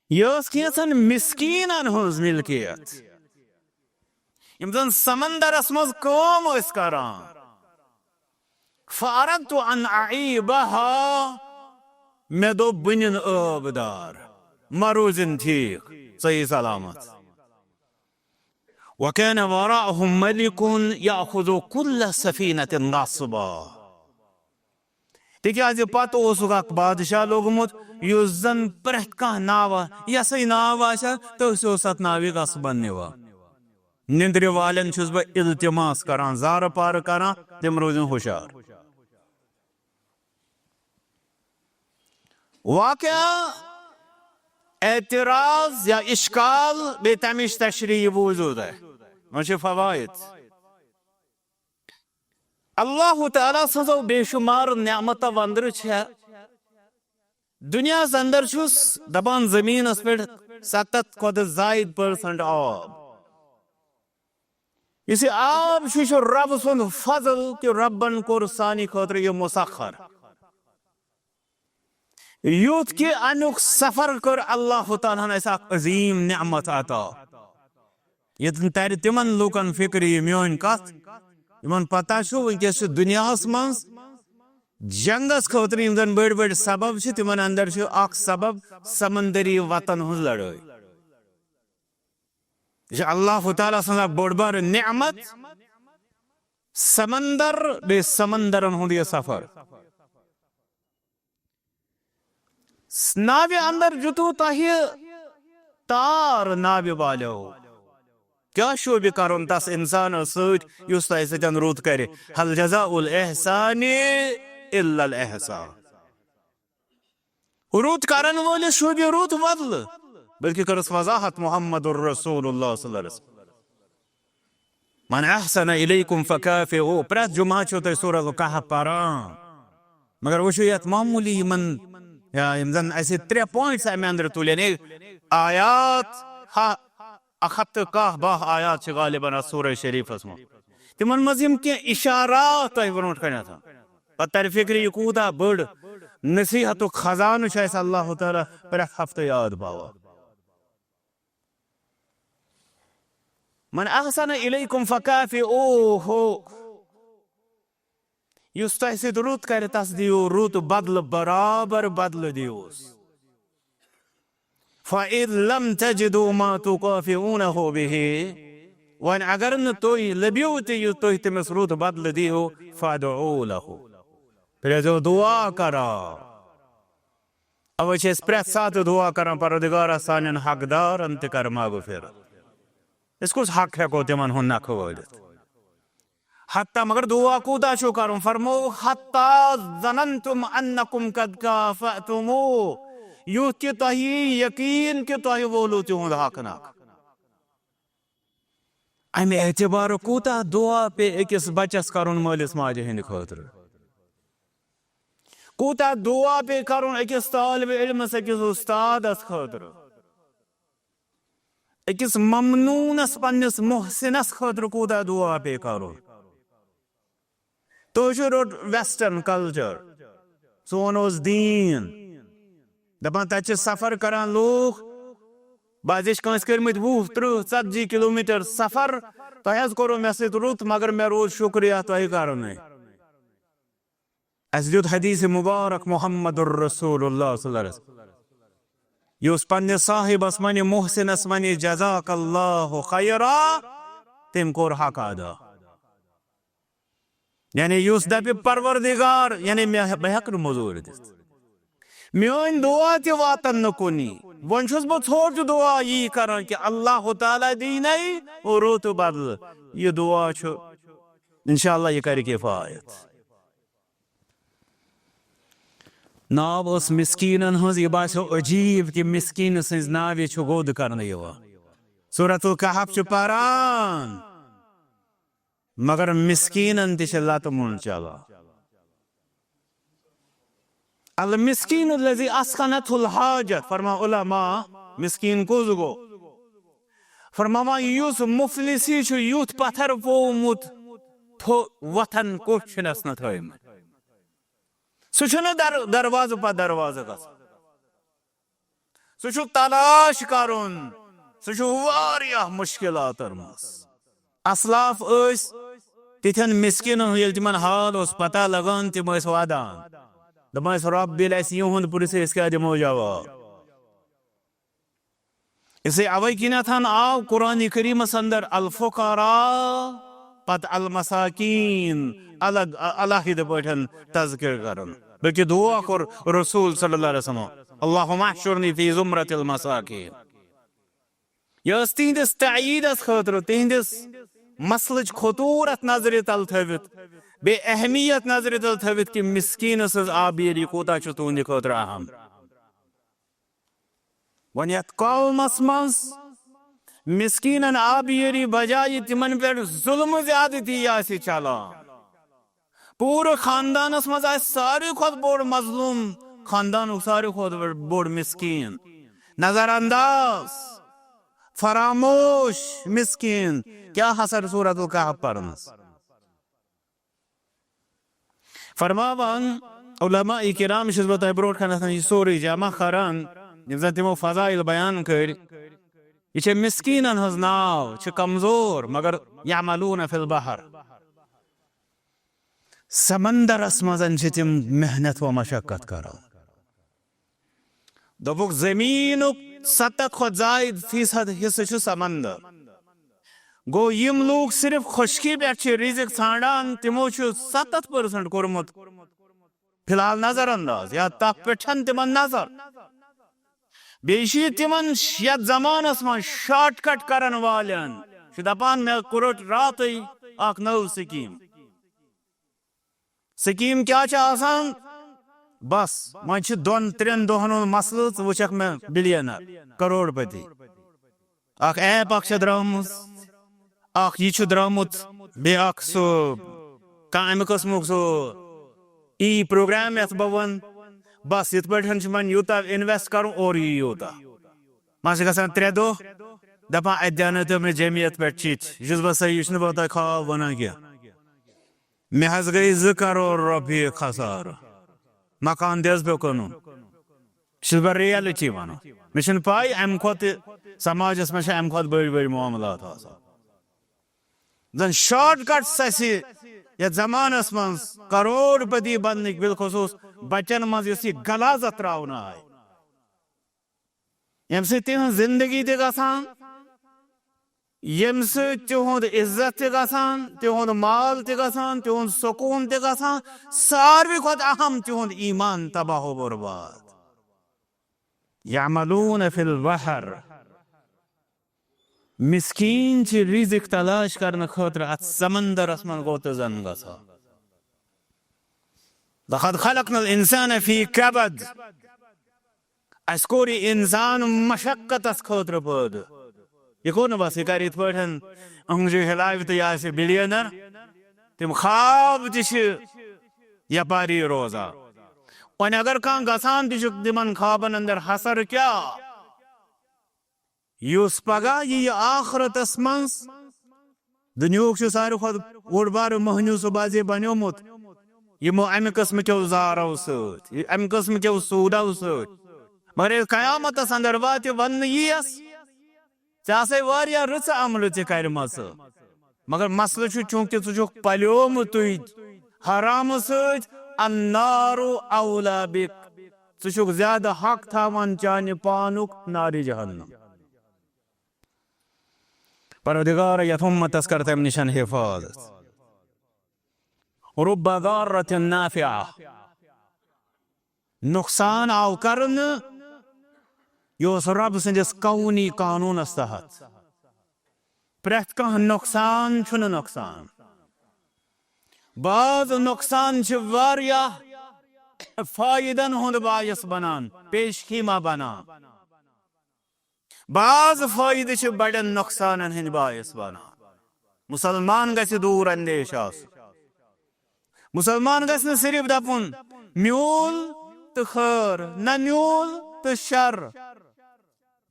یہِ ٲس کینٛژن مسکیٖنن ہٕنٛز ملکیت، یِم زن سمندرس منٛز کٲم ٲسۍ کران۔ فأردت أن أعيبها، مےٚ دوٚپ بہٕ نِنہٕ ٲبدار، مہ روٗزِن ٹھیٖک، صحیح سلامت۔ وكان وراءهم ملك يأخذ كل سفينة غصبا۔ تِکیٛازِ پتہٕ اوسُکھ اکھ بادشاہ لوٚگمُت، یُس زن پرٛٮ۪تھ کانٛہہ ناوہ، یۄسٕے ناو آسہِ ہا، تٔسۍ اوس اتھ ناوِ غصبن نِوان۔ نِندرِ والٮ۪ن چھُس بہٕ التماس کران، زارٕ پارٕ کران، تِم روزن ہُشار۔ واقعہ، اعتراض یا اشکال، بیٚیہِ تمِچ تشریح، یہِ بوٗزِو تۄہہِ۔ وۄنۍ چھِ فوائد۔ اللہ تعالیٰ سٕنٛزو بے شمار نعمتو اندرٕ چھےٚ دُنیاہس اندر چھُس دپان زمینس پٮ۪ٹھ ستتھ کھۄتہٕ زاید پرسنٹ آب۔ یُس یہِ آب چھُ، یہِ چھُ رب سُنٛد فضل کہِ ربن کوٚر سانہِ خٲطرٕ یہِ مسخر۔ یُتھ کہِ امیُک سفر کٔر اللہ تعالیٰ ہن اَسہِ اکھ عظیٖم نعمت عطا۔ ییٚتٮ۪ن ترِ تِمن لوٗکن فِکرِ یہِ میٲنۍ کتھ، یِمن پتہ چھُ وٕنکیٚس چھُ دُنیاہس منٛز جنگس خٲطرٕ یِم زن بٔڑۍ بٔڑۍ سبب چھِ، تِمن اندر چھُ اکھ سبب سمندری وتن ہٕنٛز لڑٲے۔ یہِ چھِ اللہ تعالیٰ سٕنٛز اکھ بٔڑ بار نعمت، سمندر، بیٚیہِ سمندرن ہُنٛد یہِ سفر۔ ناوِ اندر دیُتوٕ تۄہہِ تار ناوِ والیو۔ کیٛاہ شوٗبہِ کرُن تس انسانس سۭتۍ یُس تۄہہِ سۭتۍ رُت کرِ؟ هل جزاء الإحسان إلا الإحسان۔ رُت کرن وٲلِس شوٗبہِ رُت بدلہٕ، بلکہِ کٔرٕس وضاحت محمد رسول اللہ صلی اللہ علیہ وسلم۔ من احسن الیکم فکافئوہ۔ پرٛٮ۪تھ جمعہ چھِو تُہۍ سورۃ الکہف پران، مگر وٕچھِو یتھ معموٗلی یِمن یا یِم زَن اَسہِ ترٛےٚ پوینٹس اَمہِ اندرٕ تُلن، ہے، آیات ہا، اکھ ہتھ تہٕ کاہ باہ آیات چھِ غالباً اَتھ سورہ شریٖفَس منٛز۔ تِمن منٛز یِم کینٛہہ اِشارات تۄہہِ برونٛٹھ کَنہِ آسَن، پَتہٕ تَرِ فِکرِ، یہِ کوٗتاہ بٔڑ نصیٖحتُک خزانہٕ چھُ اَسہِ اللہ تعالیٰ پرٛٮ۪تھ ہفتہٕ یاد پاوان۔ من احسن الیکم فکافئوہ، یُس تۄہہِ سۭتۍ رُت کرِ، تس دِیِو رُت بدلہٕ، برابر بدلہٕ دِیوس۔ فَإِذْ لَمْ تَجِدُوا مَا تُكَافِئُونَهُ بِهِ، وۄنۍ اگر نہٕ تُہۍ لٔبِو تہِ یہِ تُہۍ تٔمِس رُت بدلہٕ دِیِو، فَادْعُوا لَهُ، تیٚلہِ ٲسۍزیو دُعا کران۔ اوے چھِ أسۍ پرٛٮ۪تھ ساتہٕ دُعا کران، پروردگارا، سانٮ۪ن حقدارن تہِ کر مغفرت۔ أسۍ کُس حق ہٮ۪کو تِمن ہُنٛد نکھٕ وٲلِتھ؟ حتیٰ، مگر دُعا کوٗتاہ چھُو کرُن؟ فرموو، حتیٰ ظننتم انکم قد کافأتموہ، یُتھ کہِ تۄہہِ یی یقین کہِ تۄہہِ وولوُ تِہُنٛد حق نکھٕ۔ امہِ اعتبارٕ کوٗتاہ دُعا پیٚیہِ أکِس بچس کرُن مٲلِس ماجہِ ہٕنٛدِ خٲطرٕ؟ کوٗتاہ دُعا پیٚیہِ کرُن أکِس طالب علمس، أکِس اُستادس خٲطرٕ، أکِس ممنوٗنس، پننِس محسنس خٲطرٕ کوٗتاہ دُعا پیٚیہِ کرُن؟ تُہۍ چھِو روٚٹ western culture، سون اوس دیٖن۔ دپان تتہِ چھِ سفر کران لوٗکھ، بعضے چھِ کٲنٛسہِ کٔرمٕتۍ وُہ، ترٕٛہ، ژتجی کلوٗمیٖٹر سفر، تۄہہِ حظ کوٚروٕ مےٚ سۭتۍ رُت، مگر مےٚ روٗد شُکریہ تۄہہِ کرنُے۔ اسہِ دیُت حدیث مبارک محمد رسول اللہ صلی اللہ علیہ وسلم، یُس پننِس صاحبس ونہِ، محسنس ونہِ، جزاک اللہ خیرا، تٔمۍ کوٚر حق ادا۔ یعنی یُس دپہِ، پروردگار، یعنی مےٚ، بہٕ ہٮ۪کہٕ نہٕ مٔزوٗرۍ دِتھ، میٲنۍ دُعا تہِ واتن نہٕ کُنی، وۄنۍ چھُس بہٕ ژھوٚٹ دُعا یی کران کہِ اللہ تعالیٰ دِیہِ نے رُت بدلہٕ۔ یہِ دُعا چھُ، انشاءاللہ، یہِ کرِ کفایت۔ ناو ٲس مسکیٖنن ہٕنٛز، یہِ باسیو عجیٖب کہِ مسکیٖنہٕ سٕنٛزِ ناوِ چھُ گوٚد کرنہٕ یِوان۔ سورۃ الکہف چھُ پران، مگر مسکیٖنن تہِ چھِ لتہٕ مُن چلان۔ المسکین الذی اسکنتہ الحاجہ، فرما علماء، مسکین کُس گوٚو؟ فرماوان، یُس مفلسی چھُ، یُتھ پتھر پوومُت، تھو-، وۄتھن کوٚٹھۍ چھِنس نہٕ تھٲومٕتۍ۔ سُہ چھُنہٕ در-، دروازٕ پتہٕ دروازٕ گژھان۔ سُہ چھُ تلاش کرُن، سُہ چھُ واریاہ مشکلاتن منٛز۔ اسلاف ٲسۍ تِتھٮ۪ن مسکیٖنن ہُنٛد، ییٚلہِ تِمن حال اوس پتہ لگان، تِم ٲسۍ ودان، دپان ٲسۍ، "رۄب، ییٚلہِ اَسہِ یِہُنٛد پرژھِ، أسۍ کیٛاہ دِمو جواب؟" اسے اوے کِنیتھن آو قرآن کریمس اندر الفقراء، پتہٕ المساکین الگ، ا-، علیحدٕ پٲٹھۍ تذکر کرُن۔ بلکہ دعا کوٚر رسول صلی اللہ علیہ وسلم، "اللہم احشرنی فی زمرۃ المساکین۔" یہِ ٲس تِہنٛدِس تعییٖدس خٲطرٕ، تِہنٛدِس مسلٕچ خطوٗرت نظرِ تل تھٲوِتھ، بیٚیہِ اہمیت نظرِ تل تھٲوِتھ کہِ مسکیٖنہٕ سٕنٛز آبیٲری کوٗتاہ چھُ تُہنٛدِ خٲطرٕ اہم۔ وۄنۍ یتھ قومس منٛز مسکیٖنن آبیٲری بجایہِ تِمن پٮ۪ٹھ ظلمہٕ زیادتی آسہِ چلان، پوٗرٕ خاندانس منٛز آسہِ ساروی کھۄتہٕ بوٚڑ مظلوم، خاندانُک ساروی کھۄتہٕ بوٚڑ، بوٚڑ مسکیٖن، نظر انداز، فراموش مسکیٖن، کیٛاہ حسر سورۃ الکہف پرنس؟ فرماوان علماء کرام، چھُس بہٕ تۄہہِ برونٛٹھ کنہِ آسان یہِ سورُے جمع کران، یِم زن تِمو فضائل بیان کٔرۍ۔ یہِ چھےٚ مسکیٖنن ہٕنٛز ناو، چھِ کمزور، مگر یعملون فی البحر، سمندرس منٛز چھِ تِم محنت و مشقت کران۔ دوٚپُکھ، زٔمیٖنُک ستتھ کھۄتہٕ زائد فیصد حصہٕ چھُ سمندر۔ گوٚو، یِم لوٗکھ صرف خۄشکی پٮ۪ٹھ چھِ رزق ژھانڈان، تِمو چھُ ستتھ پٔرسنٹ کوٚرمُت فی الحال نظر انداز، یا تتھ پٮ۪ٹھ چھنہٕ تِمن نظر۔ بیٚیہِ چھُ یہِ تِمن یتھ زمانس منٛز شارٹ کٹ کرن والٮ۪ن، چھُ دپان، مےٚ کوٚرُکھ راتٕے اکھ نٔو سکیٖم۔ سکیٖم کیٛاہ چھِ آسان؟ بس، وۄنۍ چھِ دۄن ترٛٮ۪ن دۄہن ہُنٛد مسلہٕ، ژٕ وٕچھکھ مےٚ بلینر، کروڑ پتی۔ اکھ ایپ اکھ چھےٚ درٛامٕژ، اکھ یہِ چھُ درٛامُت، بیٚیہِ اکھ سُہ کامہِ قٕسمُک سُہ ای پروگرام یتھ بہٕ ونہٕ، بس یِتھ پٲٹھۍ چھُ وۄنۍ یوٗتاہ انویسٹ کرُن، اورٕ یی یوٗتاہ۔ وۄنۍ چھِ گژھان ترٛےٚ دۄہ، دپان، اتہِ دیٛاونٲیتو مےٚ جمعیت پٮ۪ٹھ چِٹھۍ۔ یُس بہٕ سا، یہِ چھُنہٕ بہٕ تۄہہِ خواب ونان کینٛہہ۔ مےٚ حظ گٔے زٕ کرور رۄپیہِ خسارٕ۔ مکان تہِ حظ پیوٚو کٕنُن۔ یہِ چھُس بہٕ ریلٹی ونان۔ مےٚ چھُنہٕ پَے، امہِ کھۄتہٕ سماجس منٛز چھِ امہِ کھۄتہٕ بٔڑۍ بٔڑۍ معاملات آسان۔ زن شارٹ کٹس اسہِ یتھ زمانس منٛز کروڑ پتی بننٕکۍ، بالخصوص بچن منٛز یۄس یہِ غلاظت تراونہٕ آیہِ، ییٚمہِ سۭتۍ تِہنٛز زندگی تہِ گژھان، ییٚمہِ سۭتۍ تِہُنٛد عزت تہِ گژھان، تِہُنٛد مال تہِ گژھان، تِہُنٛد سکوٗن تہِ گژھان، ساروی کھۄتہٕ اہم تِہُنٛد ایمان تباہ و برباد۔ یعملون فی البحر، مسکین چھِ رزق تلاش کرنہٕ خٲطرٕ اتھ سمندرس منٛز غوطہٕ زن گژھان۔ لقد خلقنا الانسان فی کبد۔ اسہِ کوٚر یہِ انسان مشقتس خٲطرٕ پٲدٕ۔ یہِ کوٚر نہٕ بس، یہِ کرِ یِتھ پٲٹھۍ أنٛگجہِ ہلاوِ تہٕ یہِ آسہِ بلینر۔ تِم خواب تہِ چھِ یپاری روزان۔ وۄنۍ اگر کانٛہہ گژھان تہِ چھُ تِمن خوابن اندر، حسر کیٛاہ؟ یُس پگاہ یِیہِ ٲخرتس منٛز، دُنیاہُک چھُ ساروی کھۄتہٕ بوٚڑ بارٕ مٔہنیوٗ سُہ بازے بنیومُت یِمو امہِ قٕسمہٕ کیو زارو سۭتۍ، یہِ امہِ قٕسمہٕ کیو سوٗدو سۭتۍ۔ مگر ییٚلہِ قیامتس اندر واتہِ، وننہٕ یِیَس، ژےٚ آسے واریاہ رٕژٕ عملہٕ تہِ کرِمژٕ، مگر مسلہٕ چھُ، چوٗنٛکہِ ژٕ چھُکھ پلیومُتُے حرامہٕ سۭتۍ، النار اولا بک، ژٕ چھُکھ زیادٕ حق تھاوان چانہِ پانُک نارِ جہنم۔ پروردگار، یتھ امتس کر تمہِ نِشن حفاظت۔ رب ضارة نافعة۔ نۄقصان آو کرنہٕ، یہِ اوس رب سٕنٛدِس کونی قانوٗنس تحت۔ پرٛٮ۪تھ کانٛہہ نۄقصان چھُنہٕ نۄقصان۔ بعض نۄقصان چھِ واریاہ فٲیدن ہُنٛد باعث بنان، پیش خیمہ بنان۔ بعض فٲیدٕ چھِ بڑٮ۪ن نۄقصانن ہٕنٛدۍ باعث بنان۔ مسلمان گژھِ دوٗر اندیش آسُن۔ مسلمان گژھِ نہٕ صرف دپُن، میول تہٕ خٲر، نہ میول تہٕ شر۔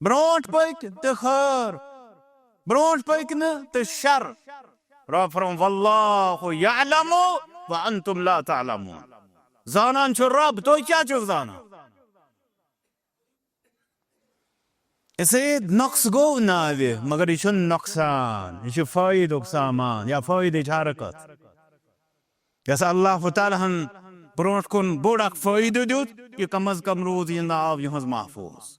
برونٛٹھ پٔکۍ تہٕ خٲر، برونٛٹھ پٔکۍ نہٕ تہٕ شر۔ رب فرماوان، واللہ یعلم وانتم لا تعلمون۔ زانان چھُ رب، تُہۍ کیٛاہ چھِو زانان؟ اسے نۄقص گوٚو ناوِ، مگر یہِ چھُنہٕ نۄقصان، یہِ چھُ فٲیدُک سامان یا فٲیدٕچ حرکت۔ یۄس اللہ تعالیٰ ہن برونٛٹھ کُن بوٚڑ اکھ فٲیدٕ دیُت، یہِ کم از کم روٗز یہِ ناو یِہٕنٛز محفوظ۔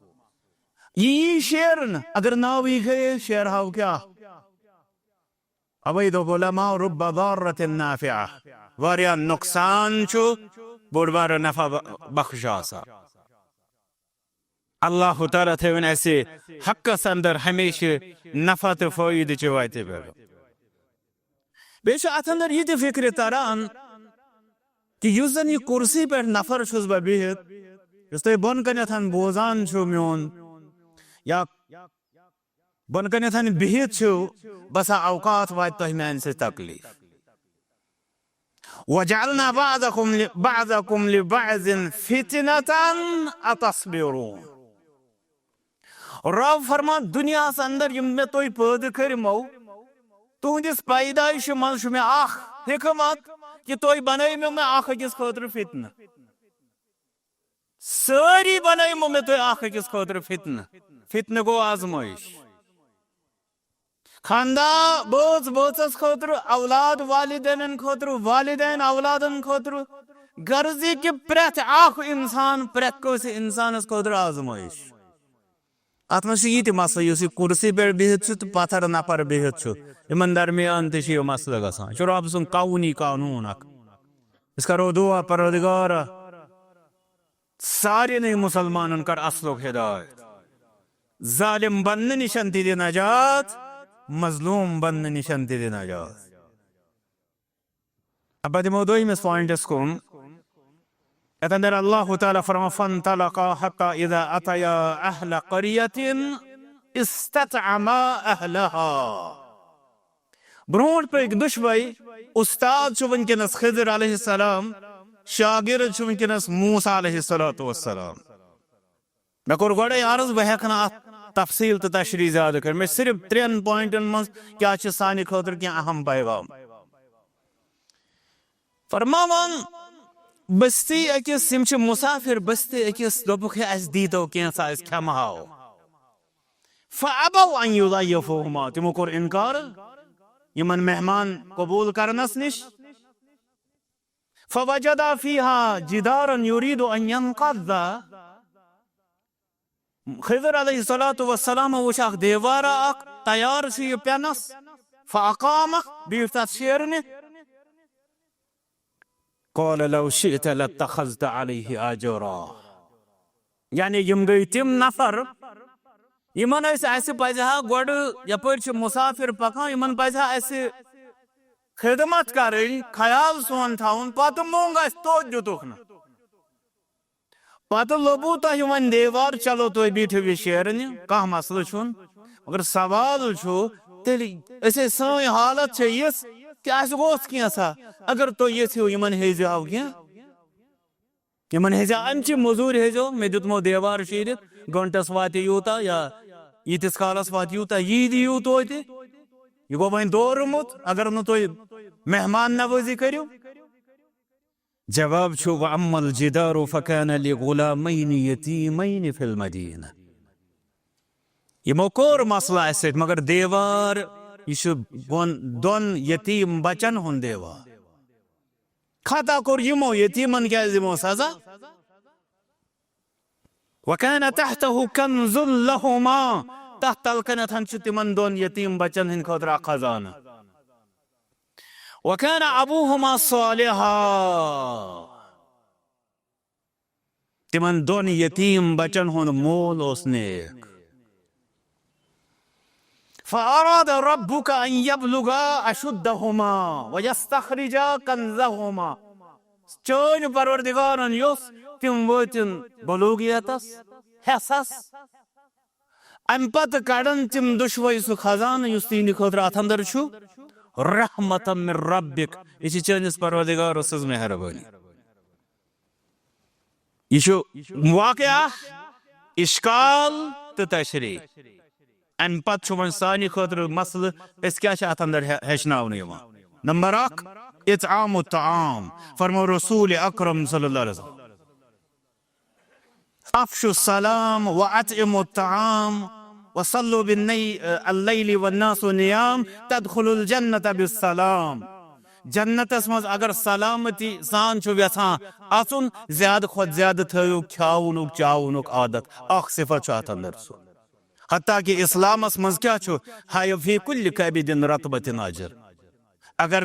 یہِ یی شیرنہٕ، اگر ناو یی گٔیے، شیرہاو کیٛاہ؟ اوے دوٚپ علماء، رب ضارة نافعة، واریاہ نۄقصان چھُ بوٚڑ بارٕ نفع ب-، بخش آسان۔ اللہ تعالیٰ تھٲوِن اسہِ حقس اندر ہمیشہٕ نفع تہٕ فٲیدٕ چہِ وتہِ پٮ۪ٹھ۔ بیٚیہِ چھُ اتھ اندر یہِ تہِ فکرِ تران کہِ یُس زن یہِ کُرسی پٮ۪ٹھ نفر چھُس بہٕ بِہِتھ، یُس تُہۍ بۄن کنٮ۪تھ بوزان چھِو میون، یا بۄن کنٮ۪تھ بِہِتھ چھِو، بسا اوقات واتہِ تۄہہِ میانہِ سۭتۍ تکلیف۔ وجعلنا بعضكم ل-، بعضكم لبعض فتنة أتصبرون۔ رب فرمان، دُنیاہس اندر یِم مےٚ تُہۍ پٲدٕ کٔرمو، تُہنٛدِس پیدٲیشہِ منٛز چھُ مےٚ اکھ حکمت کہِ تُہۍ بنٲیمو مےٚ اکھ أکِس خٲطرٕ فتنہٕ۔ سٲری بنٲیمو مےٚ تُہۍ اکھ أکِس خٲطرٕ فتنہٕ۔ فتنہٕ گوٚو آزمٲیش۔ خاندا بٲژ بٲژس خٲطرٕ، اولاد والدینن خٲطرٕ، والدین اولادن خٲطرٕ، غرض یہِ کہِ پرٛٮ۪تھ اکھ انسان، پرٛٮ۪تھ کٲنٛسہِ انسانس خٲطرٕ آزمٲیش۔ اتھ منٛز چھُ یہِ تہِ مسلہٕ، یُس یہِ کُرسی پٮ۪ٹھ بِہِتھ چھُ تہٕ پتھر نفر بِہِتھ چھُ، یِمن درمیان تہِ چھُ یہِ مسلہٕ گژھان۔ یہِ چھُ رب سُنٛد کونی قونوٗن اکھ۔ أسۍ کرو دعا، پروردگارا، سارنٕے مسلمانن کر اصلُک ہدایت۔ ظالم بننہٕ نِشن تہِ دِ نجات، مظلوم بننہٕ نِشن تہِ دِ نجات۔ اب دِمو دوٚیمِس پوینٹس کُن۔ یتھ اندر اللہ تعالیٰ فرماوان، فانطلقا حتى إذا أتيا أهل قرية استطعما أهلها۔ برونٛٹھ پٔکۍ دُشوے۔ استاد چھُ وٕنکیٚنس خضر علیہ السلام، شاگرد چھُ وٕنکیٚنَس موسیٰ علیہ الصلوۃ والسلام۔ مےٚ کوٚر گۄڈَے عرض، بہٕ ہٮ۪کہٕ نہٕ اَتھ تفصیٖل تہٕ تشریح زیادٕ کٔرِتھ۔ مےٚ چھِ صرف ترٛٮ۪ن پوینٹَن منٛز کیٛاہ چھِ سانہِ خٲطرٕ کینٛہہ اہم پیغام۔ فرماوان، بستی أکِس، یِم چھِ مسافر بستی أکِس، دوٚپُکھ، ہے، اَسہِ دیٖتو کینٛژھا، أسۍ کھٮ۪مہٕ ہاو۔ فَأَبَوْا أَنْ يُضَيِّفُوهُمَا، تِمو کوٚر اِنکار یِمن مہمان قبوٗل کرنس نِش۔ فَوَجَدَا فِيهَا جِدَارًا يُرِيدُ أَنْ يَنْقَضَّ۔ خضر علیہ الصلوۃ والسلام وٕچھ اکھ دیوارا اکھ تیار چھُ یہِ پٮ۪نس۔ فَأَقَامَهُ، بیٖٹھ تتھ شیرنہِ۔ قَالَ لَوْ شِئْتَ لَاتَّخَذْتَ عَلَيْهِ أَجْرًا۔ یعنی یِم گٔے تِم نفر، یِمن ٲسۍ، اَسہِ پزِ ہا گۄڈٕ، یپٲرۍ چھِ مسافر پکان، یِمن پزِ ہا اَسہِ خدمت کرٕنۍ، خیال سون تھاوُن، پتہٕ موٚنگ اَسہِ، توتہِ دِتُکھ نہٕ۔ پتہٕ لوٚبوُ تۄہہِ وۄنۍ دیوار، چلو تُہۍ بیٖٹھِو یہِ شیرنہِ، کانٛہہ مسلہٕ چھُنہٕ۔ مگر سوال چھُ، تیٚلہِ أسۍ ہے، سٲنۍ حالت چھےٚ یِژھ کہِ اَسہِ گوٚژھ کینٛژھا۔ اگر تُہۍ یژھِو، یِمن ہیٚزِ ہاو کینٛہہ، یِمن ہیٚزِ ہا، اَمہِ چہِ موٚزوٗرۍ ہیٚزیو، مےٚ دیُتمو دیوار شیٖرِتھ، گٲنٛٹس واتہِ یوٗتاہ یا ییٖتِس کالس واتہِ یوٗتاہ، یی دِیِو توتہِ۔ یہِ گوٚو وۄنۍ دورمُت، اگر نہٕ تُہۍ مہمان نوٲزی کٔرِو۔ جواب چھُ، وَأَمَّا الْجِدَارُ فَكَانَ لِغُلَامَيْنِ يَتِيمَيْنِ فِي الْمَدِينَةِ۔ یِمو کوٚر مسلہٕ اَسہِ سۭتۍ، مگر دیوار، یہِ چھُ بۄن دۄن یتیٖم بچن ہُنٛد دیوار۔ خطا کوٚر یِمو، یتیٖمن کیٛازِ دِمو سزا؟ وَكَانَ تَحْتَهُ كَنْزٌ لَهُمَا، تتھ تل کنتھ چھُ تِمن دۄن یتیٖم بچن ہٕنٛدِ خٲطرٕ اکھ خزانہٕ۔ وَكَانَ أَبُوهُمَا صَالِحًا، تِمن دۄن یتیٖم بچن ہُنٛد مول اوس نیک۔ فَأَرَادَ رَبُّكَ أَنْ يَبْلُغَا أَشُدَّهُمَا وَيَسْتَخْرِجَا كَنْزَهُمَا۔ چٲنۍ پروردگارن یوٚژھ تِم وٲتِن بلوغیتس، حصس۔ امہِ پتہٕ کڑن تِم دۄشوے سُہ خزانہٕ یُس تِہنٛدِ خٲطرٕ اتھ اندر چھُ، رحمتم من ربک، یہِ چھِ چٲنِس پروردگار سٕنٛز مہربٲنی۔ یہِ چھُ واقعہ، اشکال تہٕ تشریح۔ امہِ پتہٕ چھُ وۄنۍ سانہِ خٲطرٕ مسلہٕ، أسۍ کیٛاہ چھِ اتھ اندر ہے-، ہیٚچھناونہٕ یِوان۔ نمبر اکھ، اطعام الطعام۔ فرمو رسول اکرم صلی اللہ علیہ وسلم، افشوا السلام واطعموا الطعام وصلوا بالنی-، اللیل والناس نیام تدخلوا الجنة بالسلام۔ جنتس منٛز اگر سلامتی سان چھُ یژھان اژُن، زیادٕ کھۄتہٕ زیادٕ تھٲیِو کھیاونُک چاونُک عادت۔ اکھ صفت چھُ اتھ اندر سُہ۔ حتیٰ کہ اسلامس منٛز کیٛاہ چھُ؟ ہاے فی کل کبد رطبة اجر۔ اگر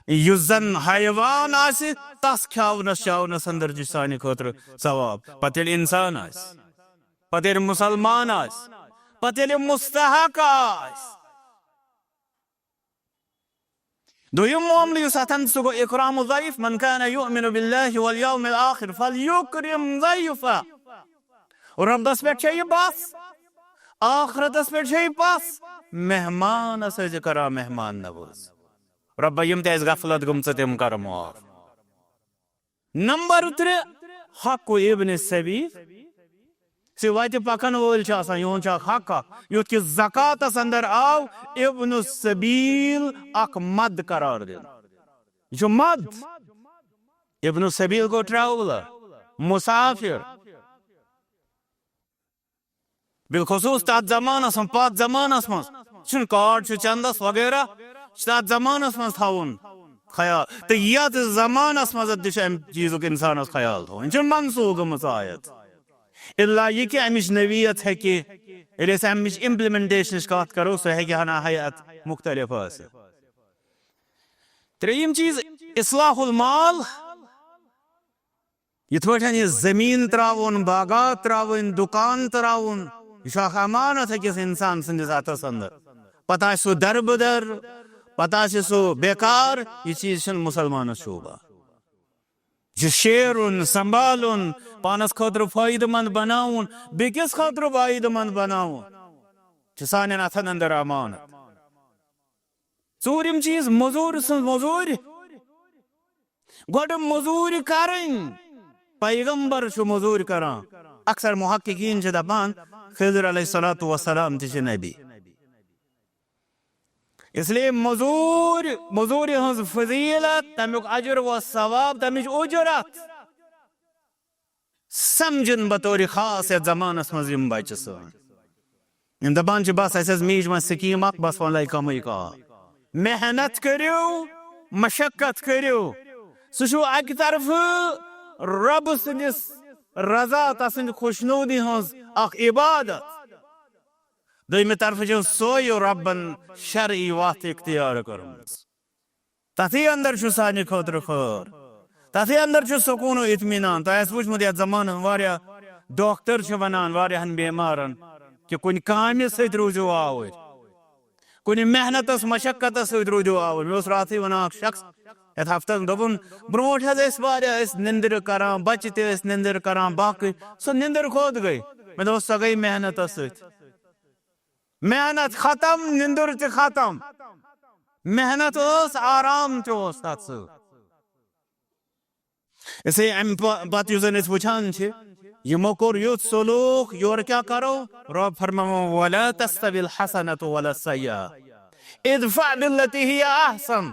یُس زن حیوان آسہِ، تس کھیاونس چاونس اندر چھُ سانہِ خٲطرٕ ثواب۔ پتہٕ ییٚلہِ انسان آسہِ، پتہٕ ییٚلہِ مسلمان آسہِ، پتہٕ ییٚلہِ مستحق آسہِ۔ دوٚیُم معاملہٕ یُس اتھن، سُہ گوٚو اکرام الضیف، من کان یؤمن باللہ والیوم الآخر فلیکرم ضیفہ۔ رۄبس پٮ۪ٹھ چھےٚ یہِ بس، ٲخرتس پٮ۪ٹھ چھےٚ یہِ بس، مہمانس ٲسۍ زِ کران مہمان نوٲزی۔ رۄبا، یِم تہِ اَسہِ غفلت گٔمژٕ، تِم کر معاف۔ نمبر ترٛےٚ، حق ابن سبیل۔ سُہ وتہِ پکن وٲلۍ چھِ آسان، یِہُنٛد چھُ اکھ حق اکھ۔ یُتھ کہِ زکاتس اندر آو ابن السبیل اکھ مد قرار دِنہٕ۔ یہِ چھُ مد۔ ابن السبیل گوٚو ٹریولر، مسافر۔ بالخصوص تتھ زمانس منٛز، پتھ زمانس منٛز چھُنہٕ کارڈ چھُ چندس وغیرہ، چھُ تتھ زمانس منٛز تھاوُن خیال۔ تہٕ یتھ زمانس منٛز تہِ چھُ امہِ چیٖزُک انسانس خیال تھاوُن۔ یہِ چھُنہٕ منسوخ گٔمٕژ آیت۔ الا یہِ کہِ امِچ نوعیت ہیٚکہِ، ییٚلہِ أسۍ امِچ امپلیمنٹیشنٕچ کتھ کرو، سۄ ہیٚکہِ ہنا ہیئت مختلف ٲسِتھ۔ ترٛیٚیِم چیٖز، اصلاح المال۔ یِتھ پٲٹھۍ یہِ زٔمیٖن ترٛاوُن، باغات ترٛاوٕنۍ، دُکان ترٛاوُن، یہِ چھُ اکھ امانت أکِس اِنسان سٕنٛدِس اَتھس اندر۔ پتہٕ آسہِ سُہ دربٕدر، پتہٕ آسہِ سُہ بیکار، یہِ چیٖز چھُنہٕ مُسلمانس شوٗبان۔ یہِ چھُ شیرُن، سنبھالُن، پانس خٲطرٕ فٲیدٕ مند بناوُن، بیٚکِس خٲطرٕ فٲیدٕ مند بناوُن، چھُ سانٮ۪ن اَتھن اندر امانت۔ ژوٗرِم چیٖز، مٔزوٗر سٕنٛز مٔزوٗرۍ۔ گۄڈٕ مٔزوٗرۍ کرٕنۍ۔ پیغمبر چھُ مٔزوٗرۍ کران۔ اکثر محققین چھِ دپان، خضر علیہ الصلوۃ والسلام تہِ چھِ نبی۔ اس لیے مٔزوٗرۍ، مٔزوٗرِ ہٕنٛز فضیلت، تمیُک اجر و ثواب، تمِچ اجرت سمجھُن بطور خاص یتھ زمانس منٛز یِم بچہِ سٲنۍ۔ یِم دپان چھِ، بس، اسہِ ٲس میٖج منٛز سکیٖم اکھ، بس، وۄنۍ لگہِ کمٕے کال۔ محنت کٔرِو، مشقت کٔرِو۔ سُہ چھُ اکہِ طرفہٕ رۄب سٕنٛدِس رضا، تسٕنٛدِ خۄشنودی ہٕنٛز اکھ عبادت۔ دوٚیمہِ طرفہٕ چھُ سُے رۄبن شرعی وتھ اختیار کٔرمٕژ۔ تتھٕے اندر چھُ سانہِ خٲطرٕ خٲر۔ تتھٕے اندر چھُ سکوٗن و اطمینان۔ تۄہہِ آسہِ وٕچھمُت، یتھ زمانس واریاہ ڈاکٹر چھِ ونان واریاہن بیمارن کہِ کُنہِ کامہِ سۭتۍ روٗزِو آوٕرۍ، کُنہِ محنتس مشقتس سۭتۍ روٗزِو آوٕرۍ۔ مےٚ اوس راتھٕے ونان اکھ شخص، یتھ ہفتس، دوٚپُن، برونٛٹھ حظ ٲسۍ واریاہ، ٲسۍ نِندرِ کران، بچہِ تہِ ٲسۍ نِندٕر کران، باقٕے۔ سۄ نِندٕر کوٚت گٔے؟ مےٚ دوٚپُس، سۄ گٔے محنتس سۭتۍ۔ محنت ختم، نِندٕر تہِ ختم۔ محنت ٲس، آرام تہِ اوس تتھ سۭتۍ۔ اسے امہِ پ-، پتہٕ یُس زن أسۍ وٕچھان چھِ، یِمو کوٚر یُتھ سلوک، یورٕ کیٛاہ کرو؟ رۄب فرماوان، "ولا تستوی الحسنة ولا السیئة، ادفع بالتي هي احسن۔"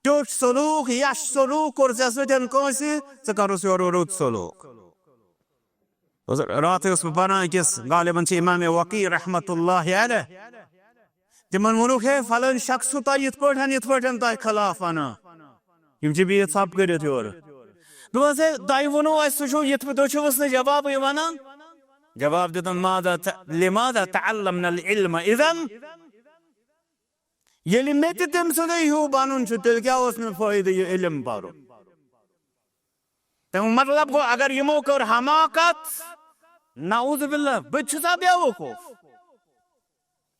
ٹیوٚٹھ سلوک، یش سلوک کوٚر ژےٚ سۭتۍ کٲنٛسہِ، ژٕ کرُس یورٕ رُت سلوک۔ راتھٕے اوسُس بہٕ پران أکِس، غالباً چھِ امام وقیع رحمتہ اللہ علیہ، تِمن ووٚنُکھ، "ہے، فلٲنۍ شخص چھُ تۄہہِ یِتھ پٲٹھۍ، یِتھ پٲٹھۍ تۄہہِ خلاف ونان۔" یِم چھِ بِہِتھ ژھۄپہٕ کٔرِتھ یورٕ۔ دوٚپمَس، "ہے، تۄہہِ ووٚنوُ اَسہِ، سُہ چھُ یِتھ پٲٹھۍ، تُہۍ چھِو ؤژھ نہٕ جوابٕے وَنان؟" جواب دیُتُن، "ماذا ت-، لماذا تعلمنا العلم اذن؟" ییٚلہِ مےٚ تہِ تٔمۍ سُنٛدُے ہیوٗ بَنُن چھُ، تیٚلہِ کیٛاہ اوس مےٚ فٲیدٕ یہِ علم پَرُن؟ تَمیُک مطلب گوٚو، اگر یِمو کٔر حماقت، نعوذ باللہ، بہٕ تہِ چھُسا بیوقوف؟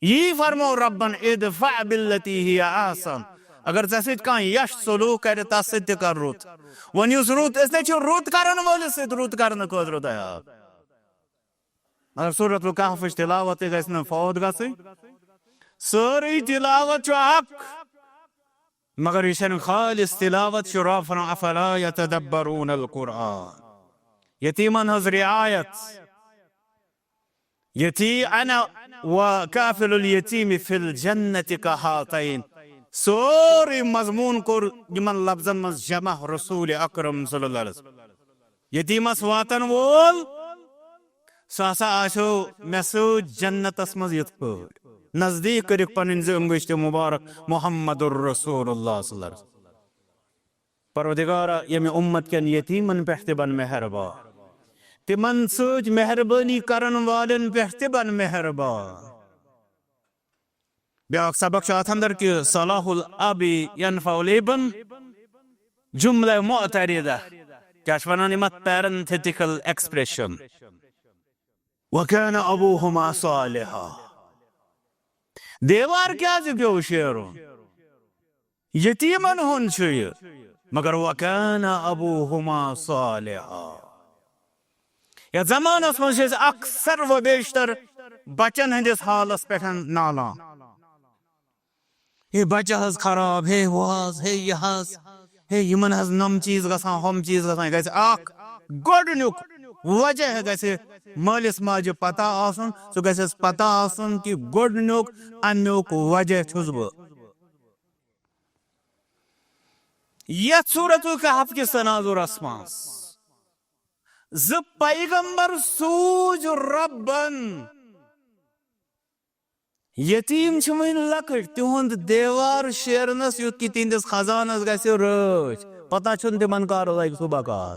یی فرمو رۄبن، "ادفع بالتی ہی احسن"۔ اگر ژےٚ سۭتۍ کانٛہہ یش سلوک کرِ، تس سۭتۍ تہِ کر رُت۔ وۄنۍ یُس رُت، أسۍ نے چھِ رُت کرن وٲلِس سۭتۍ رُت کرنہٕ خٲطرٕ تیار۔ مگر سورۃ الکہفٕچ تلاوت تہِ گژھِ نہٕ فوت گژھٕنۍ۔ سٲرٕے تلاوت چھُ حق، مگر یہِ چھَنہٕ خالص تلاوت، چھُ رۄب فرماوان، "افلا یتدبرون القرآن"۔ یتیٖمن ہٕنٛز رعایت، یتی انا و کافل الیتیم فی الجنت کہاتین۔ سورُے مضموٗن کوٚر یِمن لفظن منٛز جمع رسول اکرم صلی اللہ علیہ وسلم۔ یتیٖمس واتن وول، سُہ ہسا آسیو مےٚ سۭتۍ جنتس منٛز یِتھ پٲٹھۍ۔ نزدیٖک کٔرِکھ پنٕنۍ زٕ انگشتہِ مبارک محمد رسول اللہ صلی اللہ علیہ وسلم۔ پروردگارا، ییٚمہِ اُمت کٮ۪ن یتیٖمن پٮ۪ٹھ تہِ بن مہربان، تِمن سۭتۍ مہربٲنی کرن والٮ۪ن پٮ۪ٹھ تہِ بن مہربان۔ بیٛاکھ سبق چھُ اتھ اندر کہِ صلاح الاب ینفع الابن، جملہ معترضہ، کیٛاہ چھِ ونان یِم اتھ؟ Parenthetical expression۔ وکان ابوہما صالحا۔ دیوار کیٛازِ پیوٚو شیرُن؟ یتیٖمن ہُنٛد چھُ یہِ، مگر وکان ابوہما صالحا۔ یتھ زمانس منٛز چھِ أسۍ اکثر و بیشتر بچن ہٕنٛدِس حالس پٮ۪ٹھ نالان۔ ہے بچہ حظ خراب، ہے ہُہ حظ، ہے یہِ حظ، ہے یِمن حظ نۄم چیٖز گژھان، ہۄم چیٖز گژھان۔ یہِ گژھِ اکھ گۄڈٕنیُک وجہ گژھِ مٲلِس ماجہِ پتہ آسُن، سُہ گژھٮ۪س پتہ آسُن کہِ گۄڈٕنیُک امیُک وجہ چھُس بہٕ۔ یتھ سورۃ الکہف کِس تناظرس منٛز زٕ پیغمبر سوٗزۍ رۄبن۔ یتیٖم چھِ وٕنہِ لۄکٕٹۍ، تِہُنٛد دیوار شیرنس یُتھ کہِ تِہنٛدِس خزانس گژھِ رٲچھ۔ پتہ چھُنہٕ تِمن کر لگہِ سُہ بکار۔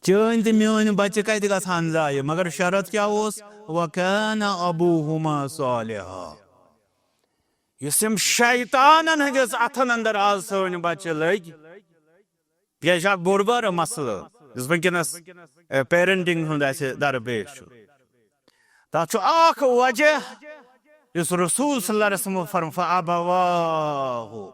چٲنۍ تہٕ میٲنۍ بچہِ کتہِ گژھان ضایع؟ مگر شرط کیٛاہ اوس؟ وکان ابوہما صالحا۔ یُس یِم شیطانن ہٕنٛدِس اتھن اندر آز سٲنۍ بچہِ لٔگۍ، تِکیٛازِ یہِ چھُ اکھ بوٚڑ بارٕ مسلہٕ، یُس وٕنکیٚنس، اے، parenting ہُنٛد اسہِ درپیش چھُ۔ تتھ چھُ اکھ وجہ، یُس رسول صلی اللہ علیہ وسلم فرم، "فابواہ"،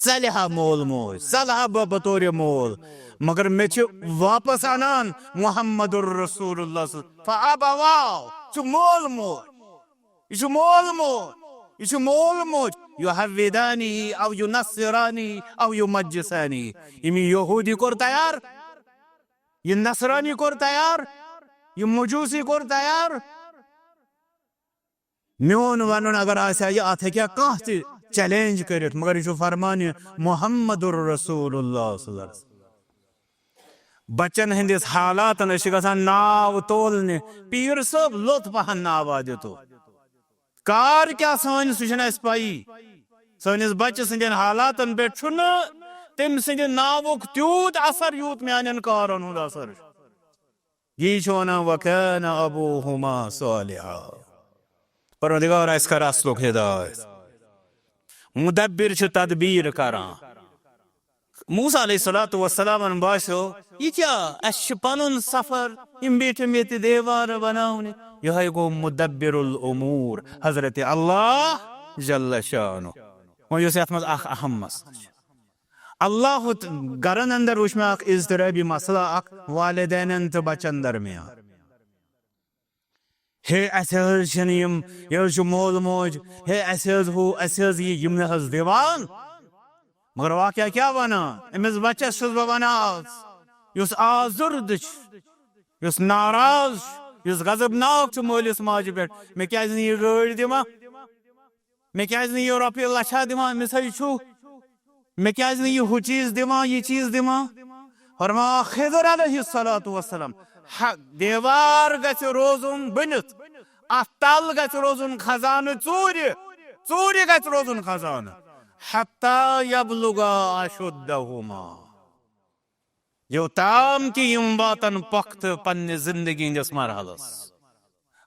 ژلہِ ہا مول موج، ژلہٕ ہا بہٕ بطورِ مول، مگر مےٚ چھِ واپس انان محمد رسول اللہ صلی اللہ علیہ وسلم۔ فابواہ، چھُ مول موج، یہِ چھُ مول موج۔ یہِ چھُ مول موج۔ یُحَوِّدَانِهِ أَوْ يُنَصِّرَانِهِ أَوْ يُمَجِّسَانِهِ۔ ییٚمۍ یہِ یہوٗدی کوٚر تیار، یہِ نصرانی کوٚر تیار، یہِ مجوٗسی کوٚر تیار۔ میون ونُن اگر آسہِ ہا، یہِ اتھ ہیٚکہِ ہا کانٛہہ تہِ چیلنج کٔرِتھ، مگر یہِ چھُ فرمانہِ محمد رسول اللہ صلی اللہ علیہ وسلم۔ بچن ہٕنٛدِس حالاتن أسۍ چھِ گژھان ناو تولنہِ، پیٖر صٲب لوٚت پہن ناوا دِتو۔ کار کیٛاہ سٲنۍ، سُہ چھُنہٕ اَسہِ پَیی۔ سٲنِس بچہٕ سٕنٛدٮ۪ن حالاتن پٮ۪ٹھ چھُنہٕ تٔمۍ سٕنٛدِ ناوُک تیوٗت اثر یوٗت میانٮ۪ن کارن ہُنٛد اثر چھُ۔ یی چھُ وَنان، "وَكَانَ أَبُوهُمَا صَالِحًا۔" پروردگار اَسہِ کر اصلُک ہدایت۔ مدبر چھُ تدبیر کران۔ موسیٰ علیہ الصلوۃ والسلامن باسیو، یہِ کیٛاہ؟ اَسہِ چھُ پنُن سفر، یِم بیٖٹھۍ یِم ییٚتہِ دیوارٕ بناونہِ۔ یِہوٚے گوٚو مدبر الامور، حضرت اللہ جل شانہ۔ وۄنۍ یُس یَتھ منٛز اکھ اہم مسلہٕ چھُ، اللہ ت-، گرن اندر وٕچھ مےٚ اکھ اضطرابی مسلہٕ اکھ والدینن تہٕ بچن درمیان۔ ہے، اسہِ حظ چھِنہٕ یِم، یہِ حظ چھُ مول موج، ہے، اسہِ حظ ہُہ، اسہِ حظ یہِ، یِم نہٕ حظ دِوان۔ مگر واقعہ کیٛاہ وَنان؟ أمِس بَچَس چھُس بہٕ وَنان آز، یُس آزُردٕ چھُ، یُس ناراض چھُ، یُس غضبناک چھُ مٲلِس ماجہِ پٮ۪ٹھ، مےٚ کیٛازِ نہٕ یہِ گٲڑۍ دِوان؟ مےٚ کیٛازِ نہٕ یہِ رۄپیہِ لَچھا دِوان؟ أمِس ہے چھُ، مےٚ کیٛازِ نہٕ یہِ ہُہ چیٖز دِوان، یہِ چیٖز دِوان؟ فرماوان خضر علیہ الصلوۃ والسلام، ہا، دیوار گژھِ روزُن بٔنِتھ، اَتھ تَل گژھِ روزُن خزانہٕ ژوٗرِ، ژوٗرِ گژھِ روزُن خزانہٕ۔ حتیٰ یبلغا اشدہما۔ یوٚتام کہِ یِم واتن پۄختہٕ پننہِ زندگی ہٕنٛدِس مرحلس۔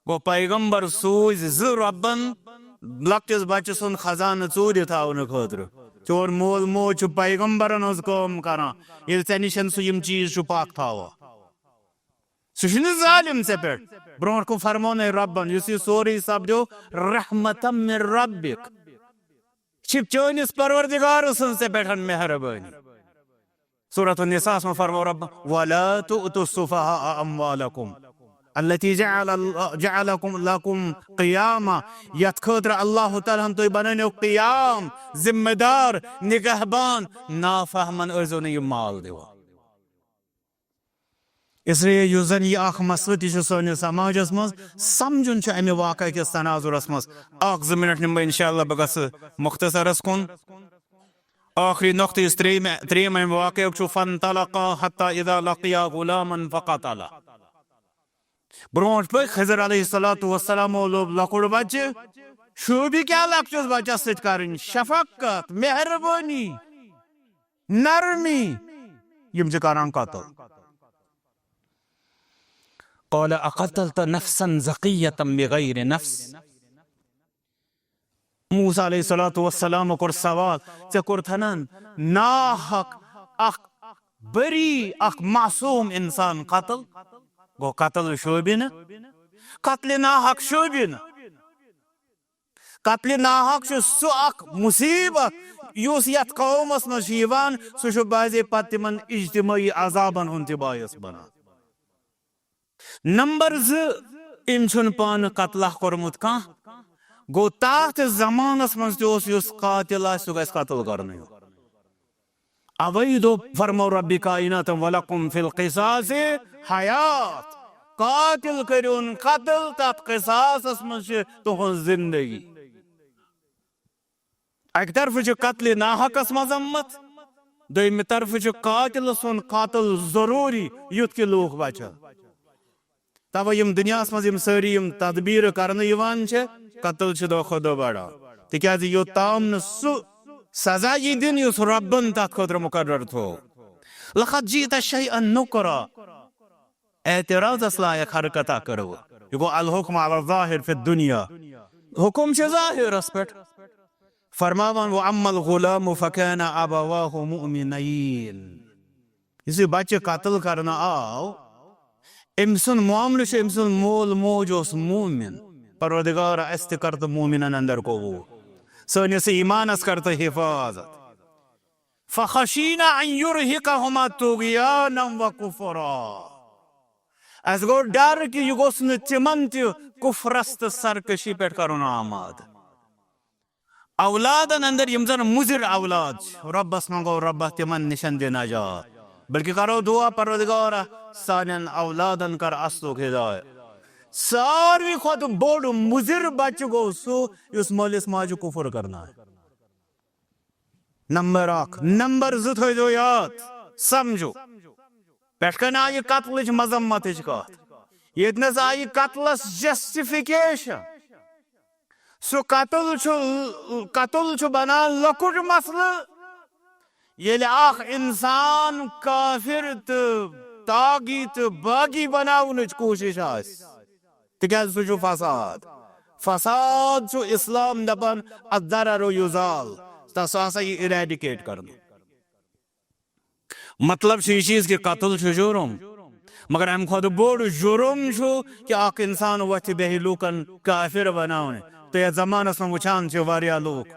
گوٚو، پیغمبر سوٗزۍ زٕ رۄبن لۄکٹِس بچہٕ سُنٛد خزانہٕ ژوٗرِ تھاونہٕ خٲطرٕ۔ چون مول موج چھُ پیغمبرن ہٕنٛز کٲم کران، ییٚلہِ ژےٚ نِش سُہ یِم چیٖز چھُ پتھ تھاوان۔ سُہ چھُنہٕ ظٲلِم ژےٚ پٮ۪ٹھ۔ برونٛٹھ کُن فرمونَے رۄبن، یُس یہِ سورُے سپدیو رحمتم من ربک۔ چھِ چٲنِس پروردگار سٕنٛز ژےٚ پٮ۪ٹھ مہربٲنی۔ سورۃ النساء منٛز فرمو رۄبن، "ولا تؤتوا السفهاء اموالکم التی جعل اللہ، جعلکم لکم قیاما"، یتھ خٲطرٕ اللہ تعالیٰ ہن تُہۍ بنٲونو قیام، ذمہ دار، نگہبان، نافہمن ٲسۍزیو نہٕ یہِ مال دِوان۔ اس لیے یُس زن یہِ اکھ مسلہٕ تہِ چھُ سٲنِس سماجس منٛز، سمجھُن چھُ امہِ واقعہٕ کِس تناظرس منٛز۔ اکھ زٕ منٹ نِمہٕ بہٕ انشاءاللہ، بہٕ گژھٕ مختصرس کُن۔ ٲخری نۄقطہٕ یُس ترٛیٚیِمہِ، ترٛیٚیِم امہِ واقعُک چھُ، "فانطلقا حتی اذا لقیا غلاما فقتلہ"۔ برونٛٹھ پٔکۍ خضر علیہ الصلوۃ والسلامو لوٚب لۄکُٹ بچہِ، شوٗبہِ کیٛاہ لۄکٹِس بچس سۭتۍ کرٕنۍ؟ شفقت، مہربٲنی، نرمی، یِم چھِ کران قتل۔ قال اقتلت نفسا زکیة بغیر نفس۔ موسیٰ علیہ الصلوۃ والسلام کوٚر سوال، ژےٚ کوٚرتھن ناحق اکھ بری، اکھ معصوم انسان قتل؟ گوٚو، قتل شوٗبہِ نہٕ، قتلِ ناحق شوٗبہِ نہٕ۔ قتلِ ناحق چھُ سُہ اکھ مصیبت یُس یتھ قومس منٛز چھُ یِوان، سُہ چھُ بعضے پتہٕ تِمن اجتمٲعی عذابن ہُنٛد تہِ باعث بنان۔ نمبر زٕ، أمۍ چھُنہٕ پانہٕ قتلہ کوٚرمُت کانٛہہ۔ گوٚو، تتھ زمانس منٛز تہِ اوس یُس قاتل آسہِ، سُہ گژھِ قتل کرنہٕ یُن۔ اوے دوٚپ، فرمو ربِ کائناتن، "ولکم فی القصاص حیات"۔ قاتل کٔرِوُن قتل، تتھ قصاصس منٛز چھِ تُہنٛز زندگی۔ اکہِ طرفہٕ چھُ قتلِ ناحقس مذمت، دوٚیمہِ طرفہٕ چھُ قاتل سُنٛد قتل ضروٗری، یُتھ کہِ لوٗکھ بچن۔ توے یِم دُنیاہس منٛز یِم سٲری یِم تدبیرٕ کرنہٕ یِوان چھِ، قتل چھِ دۄہ کھۄتہٕ دۄہ بڑان، تِکیازِ یوٚتام نہٕ سُہ سزا یی دِنہٕ یُس رۄبن تتھ خٲطرٕ مقرر تھوو۔ لقد جئت شیئا نکرا۔ اعتراضس لایق حرکت اکھ کٔرٕو۔ یہِ گوٚو الحکم علی الظاہر فی الدنیا۔ حکم چھُ ظاہرس پٮ۪ٹھ۔ فرماوان، "واما الغلام فکان ابواہ مؤمنین"۔ یُس یہِ بچہِ قتل کرنہٕ آو، أمۍ سُنٛد معاملہٕ چھُ، أمۍ سُنٛد مول موج اوس مومن۔ پروردگار، اسہِ تہِ کر تہٕ مومنن اندر قبول، سٲنِس ایمانس کر تہٕ حفاظت۔ فخشینا ان یرہقہما طغیانا و کفرا۔ اسہِ گوٚو ڈر کہِ یہِ گوٚژھ نہٕ تِمن تہِ کفرس تہٕ سرکشی پٮ۪ٹھ کرُن آمادٕ۔ اولادن اندر یِم زن مُضِر اولاد چھِ، رۄبس منٛگو، رۄبہ تِمن نِشن دِ نجات۔ بلکہِ کرو دعا، پروردگارا، سانٮ۪ن اولادن کر اصلُک ہدایت۔ ساروی کھۄتہٕ بوٚڑ مُضِر بچہٕ گوٚو سُہ یُس مٲلِس ماجہِ کُفُر کرنایہِ۔ نمبر اکھ۔ نمبر زٕ تھٲیزیو یاد، سمجھو، پٮ۪ٹھ کَنہِ آیہِ قتلٕچ مذمتٕچ کتھ، ییٚتنس آیہِ قتلس جسٹیفکیشن۔ سُہ قتل چھُ، قتل چھُ بنان لۄکُٹ مسلہٕ، ییٚلہِ اکھ انسان کافر تہٕ طاغی تہٕ باغی بناونٕچ کوٗشش آسہِ، تِکیازِ سُہ چھُ فساد۔ فساد چھُ اسلام دپان، الضرر یزال، تہٕ سُہ ہسا یہِ eradicate کرنہٕ۔ مطلب چھُ یہِ چیٖز کہِ قتل چھُ جُرم، مگر امہِ کھۄتہٕ بوٚڑ جُرم چھُ کہِ اکھ انسان وۄتھِ بیٚہہِ لوٗکن کافر بناونہِ۔ تہٕ یتھ زمانس منٛز وٕچھان چھِ واریاہ لوٗکھ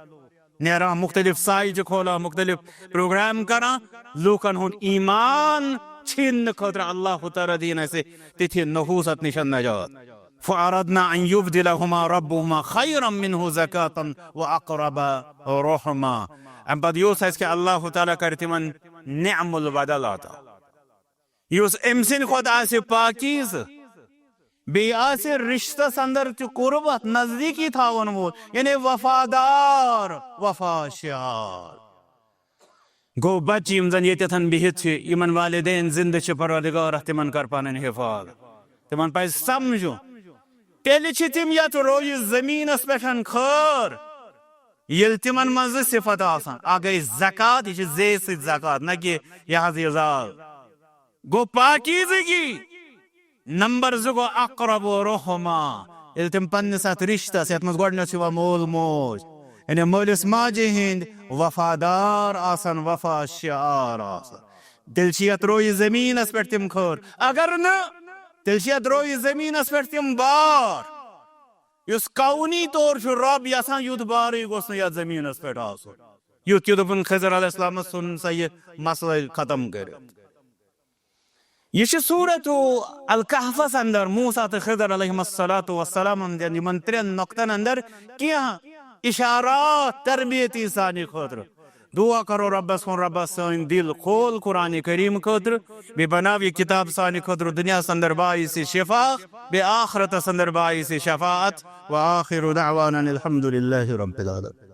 نیران، مختلف سایہِ چھِ کھولان، مختلف پروگرام کران، لوٗکن ہُنٛد ایمان چھیننہٕ خٲطرٕ۔ اللہ تعالیٰ دِیِن اسہِ تِتھِ نحوست نِشن نجات۔ فأردنا أن يبدلهما ربهما خيرا منه زكاة وأقرب رحما۔ امہِ پتہٕ یوٚژھ اسہِ کہِ اللہ تعالیٰ کرِ تِمن نعم البدل عطا، یُس أمۍ سٕنٛدِ کھۄتہٕ آسہِ پاکیٖزٕ، بیٚیہِ آسہِ رشتس اندر تہِ قربت، نزدیٖکی تھاون وول، یعنی وفادار، وفا شعار۔ گوٚو، بچہِ یِم زن ییٚتٮ۪تھن بِہِتھ چھِ، یِمن والدین زندٕ چھِ، پروردگارا، تِمن کر پنٕنۍ حفاظت۔ تِمن پزِ سمجھُن، تیٚلہِ چھِ تِم یتھ رویہِ زٔمیٖنس پٮ۪ٹھ خٲر، ییٚلہِ تِمن منٛز زٕ صفت آسن۔ اکھ گٔے زکوٰۃ، یہِ چھِ زے سۭتۍ زکوٰۃ، نہ کہِ یہِ حظ یہِ زال۔ گوٚو پاکیزگی۔ نمبر زٕ گوٚو اقرب رحما، ییٚلہِ تِم پننِس اتھ رشتس، یتھ منٛز گۄڈٕنیتھ چھُ یِوان مول موج، یعنی مٲلِس ماجہِ ہٕنٛدۍ وفادار آسن، وفا شعار آسن، تیٚلہِ چھِ یتھ رویہِ زٔمیٖنس پٮ۪ٹھ تِم خٲر۔ اگر نہٕ، تیٚلہِ چھِ یتھ رویہِ زٔمیٖنس پٮ۪ٹھ تِم بار۔ یُس کونی طور چھُ رۄب یژھان، یُتھ بارٕے گوٚژھ نہٕ یتھ زٔمیٖنس پٮ۪ٹھ آسُن، یُتھ کہِ دوٚپُن خضر علیہ السلامس ژھُن سا یہِ مسلہٕ ختم کٔرِتھ۔ یہِ چھِ سورت الکہفس اندر موسیٰ تہٕ خضر علیہم الصلوۃ والسلام ہٕنٛدٮ۪ن یِمن ترٛٮ۪ن نۄقطن اندر کینٛہہ اشارات تربیتی سانہِ خٲطرٕ۔ دعا کرو رۄبس کُن، رۄبس سٲنۍ دِل کھول قرآن کریم خٲطرٕ، بیٚیہِ بناو یہِ کتاب سانہِ خٲطرٕ دُنیاہس اندر باعث شفا، بیٚیہِ آخرتس اندر باعث شفاعت۔ وآخر دعوانا الحمد للہ رب العالمین۔